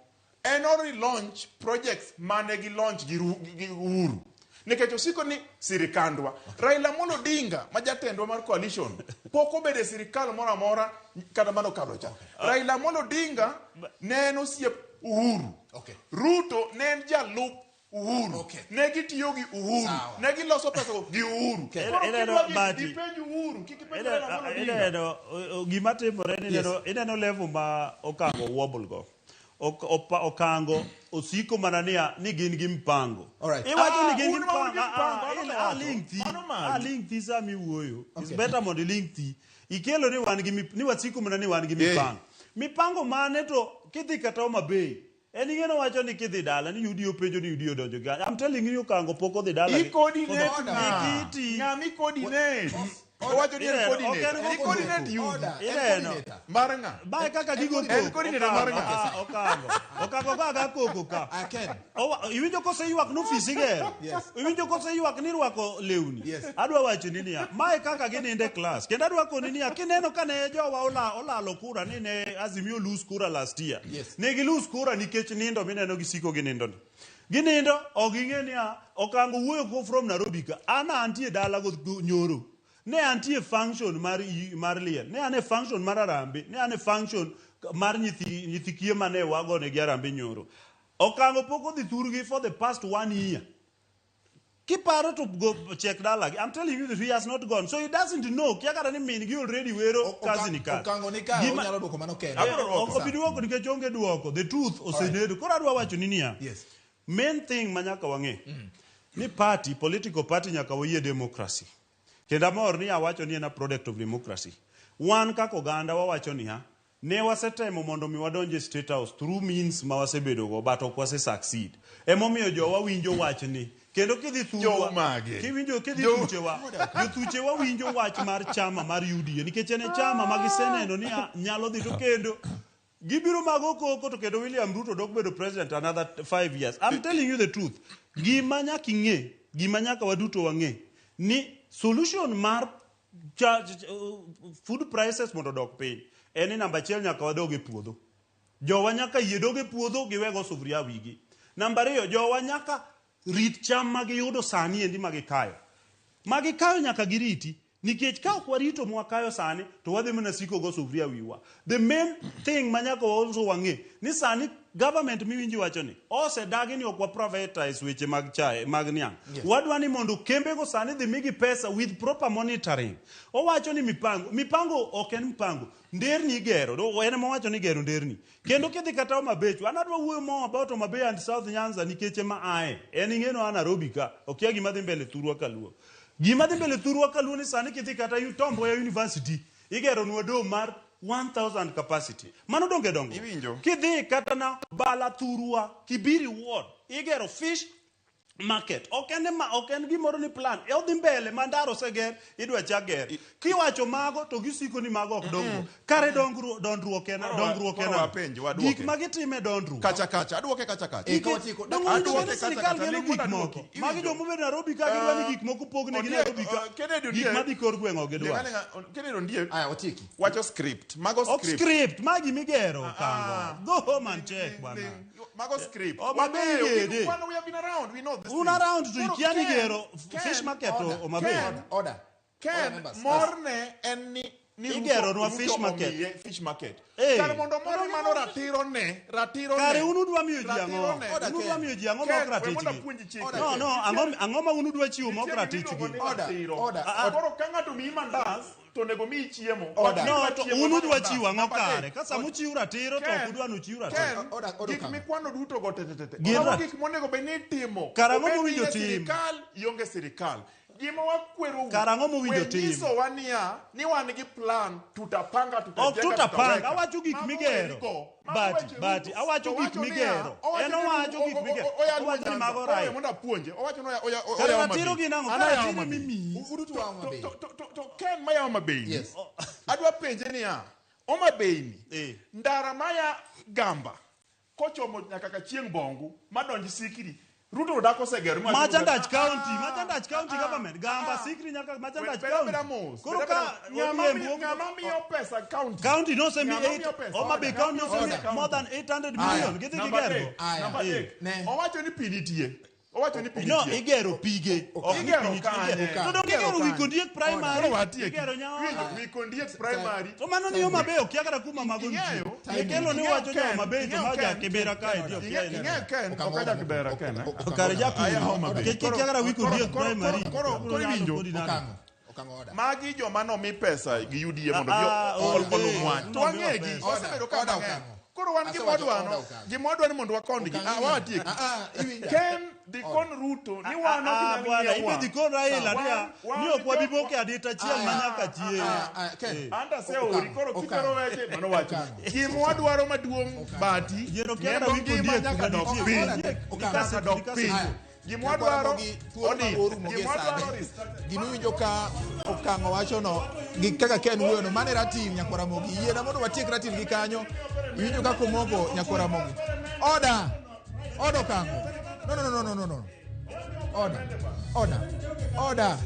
en ori launch projects mane gi launch gi Uhuru. Nikech osiko ni sirikandwa. Raila Amolo Odinga ma jatendwa mar coalition pok obedo e sirikal moro amora kata mano okalo cha. Raila Amolo Odinga ne en osiep Uhuru. Ruto ne en jalup Uhuru. Ne gitiyo gi Uhuru. Ne giloso pesa go gi Uhuru. Koro kidwa gi ipenj Uhuru, kik ipenj Raila Amolo Odinga. Ineno gima timore ni ineno level ma Okango wobble go. Okango osiko mana niya ni gin gi mpango. Iwacho ni gin gi mpango. Aling thi sama iwuoyo. It's better mondo iling thi. Ikelo ni wan gi ni wasiko mana ni wan gi mipango. Mipango mane to kidhi kata Homa Bay. En ing'eno wacho ni kidhi dala ni UDA openjo ni UDA odonjo gi. I'm telling you Okango pok odhi dala. I coordinate ng'a? Ng'a mi coordinate? Owacho ni en coordinate. I coordinate UDA. Ineno. Mar ng'a? Bae kaka gigo koko. En coordinator mar ng'a? Okango. Okango ka ga koko ka. Iwinjo kose ywak no ofis igero. Iwinjo kose ywak ni rwako lewni. Adwa wacho ni niya, mae kaka gininde class. Kendo adwa koni niya, kineno ka ne jowa olalo kura ni ne Azimio lose kura last year. Ne gi lose kura nikech nindo mineno gisiko ginindo ni. Ginindo ok ging'e niya, Okango wuoyo ko from Nairobi ka. An antie dala go nyoro. Ne antie function mar liel, ne an e function mar arambe, ne an e function mar nyithi kiye mane wagone gi arambe nyoro. Okango pok odhi thurgi for the past 1 year. Kiparo to go check dalagi. I'm telling you that he has not gone. So he doesn't know. Kia kata ni min gi already wero kazi ni kazi. Okango ni ka onyalo duoko mano kende. Ok obi duoko nikech onge duoko. The truth osenedo. Koro adwa wacho ni niya. Yes. Main thing ma nyaka wang'e. Ni party, political party nyaka wayie democracy. Kendo amor ni awacho ni en a product of democracy. Wan kaka oganda wawacho niya, ne wasetemo mondo mi wadonj e State House through means ma wasebedogo but ok wase succeed. Emomiyo jowa winjo wachni. Kendo kidhi thurwa, kiwinjo kidhi thuchewa, jothuchewa winjo wach mar chama mar UDA nikech en e chama ma giseneno ni nyalo dhi to kendo gibiro mago koko to kendo William Ruto dok bedo president another 5 years. I'm telling you the truth. Gima nyaka ing'e, gima nyaka waduto wang'e ni solution mar food prices mondo odok piny en ni namba 1 nyaka wadog e puodho. Jowa nyaka yie dog e puodho giwego sufuria wigi. Namba 2 jowa nyaka rit cham ma giyudo sani endi ma gikayo. Ma gikayo nyaka giriti. Nikech ka ok warito mwakayo sani to wadhi mana siko go sufuria wiwa. The main thing ma nyaka also wang'e ni sani government miwinji wacho ni osedagi ni ok wa privatize weche mag chae mag niang'. Wadwa ni mondo kembego sani dhi migi pesa with proper monitoring. Owacho ni mipango ok en mpango. Nderni igero, en ema owacho ni igero nderni. Kendo kidhi kata Homa Bay, an adwa wuoyo more about Homa Bay and South Nyanza nikech ema ae. En ing'eno an Nairobi ka, okia gima dhi mbele thurwa kaluo. Gima dhi mbele thurwa kaluo ni sani kidhi kata Tom Mboya University, igero nwa dom mar 1000 capacity. Mano donge dongruok. Kidhi kata na Bala Thurwa, Kibiri Ward, igero fish market. Ok en ma ok en gimoro ni plan. E odhi mbele ma ndaro oseger, idwa chak ger. Kiwacho mago to gisiko ni mago ok dongruok. Kare dongruok dongruok en dongruok en. Koro wapenj, waduoke. Gik ma gitime dongruok. Kacha kacha, aduoke kacha kacha. Dongo Aduoke ni kacha sirikal kacha, gero ling' gik mondo moko. aduoki. Magi joma obedo Nairobi ka gidwa ni gik moko pogne gi Ondiek, Nairobi ka. Kennedy Gik Ondiek. madhi kor gweng' ok gidwar. Kennedy Ondiek. Aya, otieki. Wacho script. Mago Ok script. script, magi migero kango. Go home and check bwana. Mago script. Oh, mabe Wang'eyo, igede. gik- wan- we have been around, we know this Un thing. around to Koro ikia ni Ken- gero Ken- fish market order, Homa Bay. Ken- Order. Ken, members. morne en ni Igero nwa Ruto fish market. omiye fish market. Eh. Kare mondo moro mano ratiro ne, ratiro ne. Kare un udwa miyo ji ang'o? Ratiro ne. Un udwa miyo ji ang'o ma Ken, ok we mondo ratichgi? apuonji chike. No, no, ang'o ma un udwa chiwo ma ok Nitie ratichgi? gima iluongo ni ratiro. Order, Ah, ah. Koro ka ng'ato miyi mandas, to onego miyi chiemo. Order. No, Idwa to chiemo un mar udwa mandas. chiwo ang'o Namba kare? adek. Ka sama uchiwo ratiro to ok udwa nuchiw ratiro. Ken, gik mikwano duto go te te te te. Gin Mago rat- gik monego bed ni itimo. Kar ang'o Obed ni mowinjo in e tim? Sirikal, ionge sirikal. Gima wakwerou. Kar ang'o mowinjo we tim? nyisowa niya, ni wan gi plan, tutapanga, Ok tutajenga, tutapanga, tutaweka. awacho gik Mago migero. werigo. Mago Bati, weche bati, Ruto. awacho To gik wacho niya, migero. owacho En ni owacho Ruto- gik migero. oya Owacho ni Nyanza. mago Oya, right. mondo apuonje. Owacho ni oya- oya- Kare oya Homa ratiro Bay. gin ang'o? An Kare aya ratiro Homa Bay. mimiyi. Uduto wa Homa Bay. To Ken maya Homa Bay ni, adwa penje niya, Homa Bay ni, ndara maya Gamba, kochomo nyaka Kachieng' Bongu, madonj Sikiri, Ruto dak osegero ma- Machandach County, Machandach County government, Gamba Sikri nyaka Machandach Beda beda County. mos. Koro Beda ka beda- ng'ama ODM miyo- wuok- ng'ama miyo pesa county. County nosemi Ng'ama eight- miyo pesa. Homa Bay County Ng'ama miyo nosemi pesa more than 800 million. Gidhi Namba gigero. adek, namba adek. Owacho ni pi nitie. Owacho ni pi No, nitie. igero pige. Ok ni Igero pi nitie, kanye? igero. To donge igero kanye? Wikondiek primary. Koro watieki. Igero Nyaola. Winjo, Wikondiek primary. To mano ni Homa Bay okia kata kuma mago nitie. Ing'eyo? Ikelo ni Ing'eyo wacho jo Ken, Homa Bay to ing'eyo ma ja Ken, Kibera kae ti okia Ing'eyo Ken, ok aja Kibera Ken, eh? Kare ja Aya Homa Bay. Nikech kikia kata Wikondiek primary. Koro iwinjo. Magi joma nomi pesa gi UDA mondo onge. olum wach. To Nomiwa wang'egi, pesa. wasebedo ka Order, mang'eny. Okang'o. Koro wan Asewacho gima wadwano, order, Okang'o. gima wadwaro ni mondo wakondgi. Ah, wawatieki. Ken dhi kon Ruto ni wan ok Ah, nyal bwana, ng'iewa. ibe dhi kon Raila niya, Wan- ni ok wabi boke adita achiel ma nyaka chieng'. Ken. Anta aseori, koro kitero weche mano wacho. Gima wadwaro maduong' bati, Yiero kia nembo kata ngima Wikondiek nyaka kuma dok nitie. piny. Okang'o. Nyaka dok piny. Gima wadwaro Thuolo ma orumo Gima gie wadwaro sani. Gimiwinjo ka Okang'o wachono gi kaka Ken wuoyono mano e ratil nyakwar Ramogi. Yiena mondo watiek ratil gi kanyo. Iwinjo kaka omoko nyakwar Ramogi. Order. Order Okang'o. No, no, no, no, no, no. Order. Order. Order.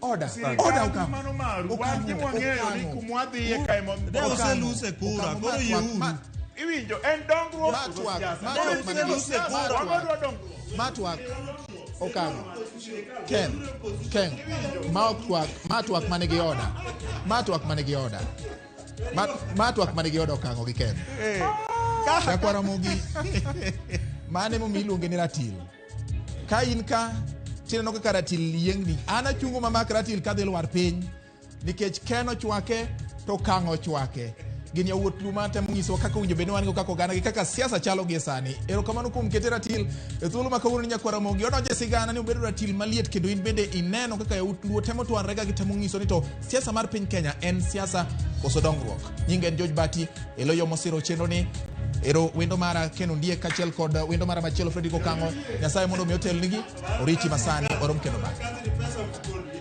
Order. Order Okang'o. Mano maru, wan gima wang'eyo ni kumwadhiye kae mo- De oseluse kura, koro yieuru. Iwinjo, en dongruok Ma koso twak, siasa? ma twak Ne oseluse ma kura, twak. wan wadwa dongruok. Ma twak. Okang'o. Ken. Ken. Ma ok twak, ma twak manigi order. Ma twak manigi order. Ma twak manigi order Okang'o gi Ken. Nyakwar Ramogi. Mano emomiyo iluonge ni ratil. Ka in ka tineno kaka ratil yiengni. An achungo mamak ratil kadhi lwar piny. Nikech Ken ochwake to Okang'o ochwake. Gin yawuot Luma temo nyisowa kaka owinjo bed ni wan go kaka oganda gi kaka siasa chalo gie sani. Erokamano kuom kete ratil e thuolo ma kawuono ni nyakwar Ramogi odonjo e sigana ni obedo ratil maliet kendo in bende ineno kaka yawuot Luo temo twanre ka gitemo nyiso ni to siasa mar piny Kenya en siasa koso dongruok. Nyinga en George Bati, elo yo mosiro chenro ni ero wendo mara Ken Ondiek kaachiel kod wendo mara machielo Fredrick Okang'o. Nyasaye mondo omi otelnigi, oriti masani, orom kendo bang'e.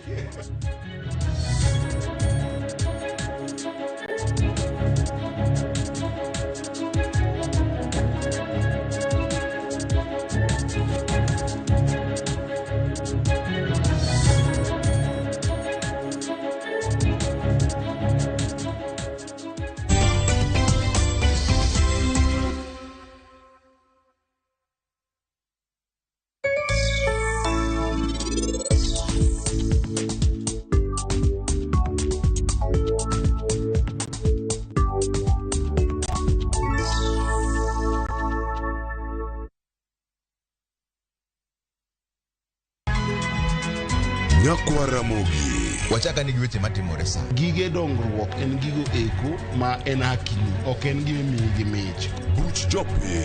Nyakwar Ramogi. Wachaka nigi weche matimore sa. Gige dongruok en gigo eko ma en hakini, ok en gima imiyi gi mich. Buch jopiny.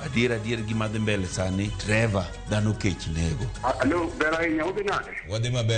Adier adier gima dhi mbele sani, Trevor, dhano kech nego. Alo, ber ahinya, udhi nade? Wadhi maber.